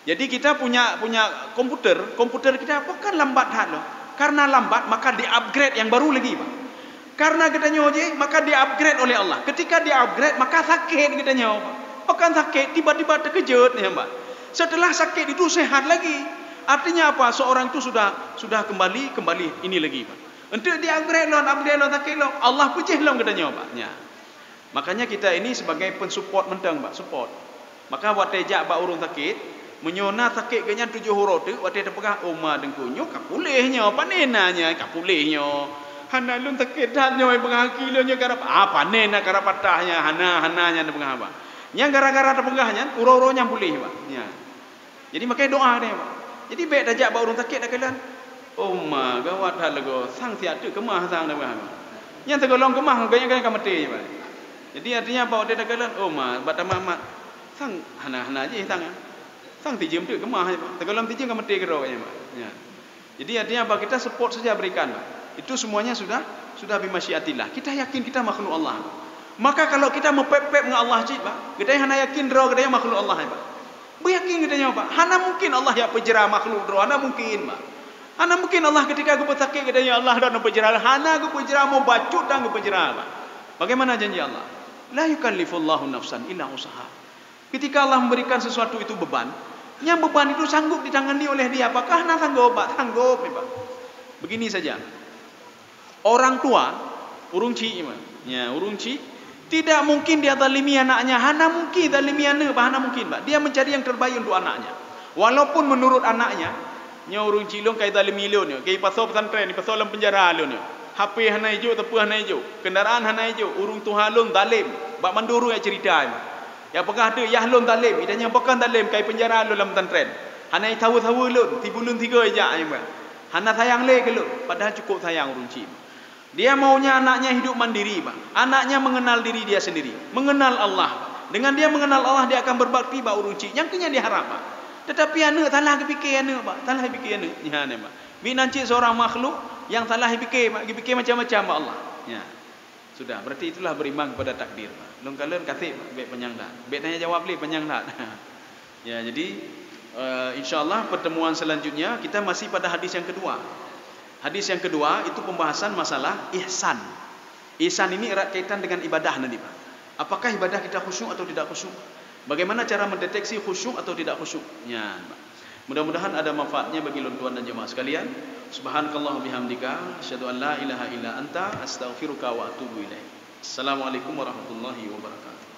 Jadi kita punya, punya komputer, komputer kita bukan lambat that loh. Karena lambat, maka di-upgrade yang baru lagi, Pak. Karena geutanyoe jih, maka di-upgrade oleh Allah. Ketika di-upgrade, maka sakét geutanyoe, Pak. Bukan sakét, tiba-tiba terkejut, ya, Pak. Setelah sakit itu sehat lagi. Artinya apa? Seorang itu sudah, sudah kembali, kembali ini lagi, Pak. Untuk di-upgrade lom, upgrade lom, sakét lom, Allah peujeuet lom geutanyoe, Pak. Ya. Makanya kita ini sebagai pensupport mantong, Pak, support. Maka watée jak bak ureuëng sakét, Meunyoe na sakét geuh nyan tujoh uroe teuk, watée teupeugah, "Oh ma Teungku, nyoe ka puléh nyoe, pane na nyan ka puléh nyoe. Hana lôn sakét that nyoe, peugah gaki lôn nyoe karab, ah, pane na karab patah nyan, hana, hana nyan teupeugah, bah." Nyan gara-gara teupeugah nyan, uroe-uroe nyan puléh, bah. Nyan. Jadi, makajih doa deh, bah. Jadi, bék tajak bak ureuëng sakét takalon. Oh ma, gawat that lagoe, sang siat teuk keumah sang teupeugah, bah. Nyan teugohlom keumah, gobnyan ka maté, bah. Jadi, artinya apa, watée takalon, oh ma, bak tamat-mat, sang hana-hana jih sang, sang tijeuem teuk keumah, bah. Teugohlom tijeuem ka maté keudroe, bah. Nyan. Jadi, artinya apa? Kita support saja berikan, Pak. Itu semuanya sudah, sudah bimasyiatillah. Kita yakin kita makhluk Allah. Maka kalau kita meupép-pép ngon Allah cit, Pak, geutanyoe hana yakin droe geutanyoe makhluk Allah, Pak. Beuyakin geutanyoe, Pak. Hana mungkin Allah jak peujra makhluk droe, hana mungkin, Pak. Hana mungkin Allah ketika geupeusakét geutanyoe Allah dan geupeujra, hana geupeujra, meubacut dan geupeujra, Pak. Bagaimana janji Allah? La yukallifullahu nafsan illa usaha. Ketika Allah memberikan sesuatu itu beban, nyang beban itu sanggup ditangani oleh dia. Apakah na sanggup? Bak sanggup, ya, Pak. Begini saja. Orang tua, ureuëng chik, ya, ureuëng chik, tidak mungkin dia zalimi anaknya. Hana mungkin zalimi anak, bah, hana mungkin, bah. Dia mencari yang terbaik untuk anaknya. Walaupun menurut anaknya, nyoe ureuëng chik lôn kai zalimi lôn, nyoe, kai pasoe pesantren, pasoe lam penjara lôn, nyoe. H P hana ijok, teupeu hana ijok, kendaraan hana ijok, ureuëng tuha lôn zalim, bak mandum ureuëng jak cerita, ya. Nyang peugah teuk yah lôn zalem, geutanyoe pakon zalem, kai peunjara lôn lam pesantren. Hana saweue-saweue lôn, sibuleuen sigoe jak, nyan, bah. Hana sayang lé keu lôn, padahal cukup sayang ureuëng chik. Dia maunya anaknya hidup mandiri, bah. Anaknya mengenal diri dia sendiri, mengenal Allah. Dengan dia mengenal Allah, dia akan berbakti bak ureuëng chik. Nyang keuh nyan diharap, bah. Tetapi aneuk salah geupike aneuk, bah. Salah geupike aneuk. Nyan, bah. Meunan cit seorang makhluk nyang salah geupike, bah. Geupike macam-macam bak Allah. Nyan. Sudah, berarti itulah beriman kepada takdir. Lôn kalon ka sép, bék panyang that. Bék tanya jawab lé, panyang that. Ya, jadi, eh, insya Allah pertemuan selanjutnya kita masih pada hadis yang kedua. Hadis yang kedua itu pembahasan masalah ihsan. Ihsan ini erat kaitan dengan ibadah nanti, Pak. Apakah ibadah kita khusyuk atau tidak khusyuk? Bagaimana cara mendeteksi khusyuk atau tidak khusyuk? Ya, Pak. Mudah-mudahan ada manfaatnya bagi lôn tuan dan jemaah sekalian. Subhanakallah bihamdika, asyhadu an la ilaha illa anta, astaghfiruka wa atubu ilaik. Assalamualaikum warahmatullahi wabarakatuh.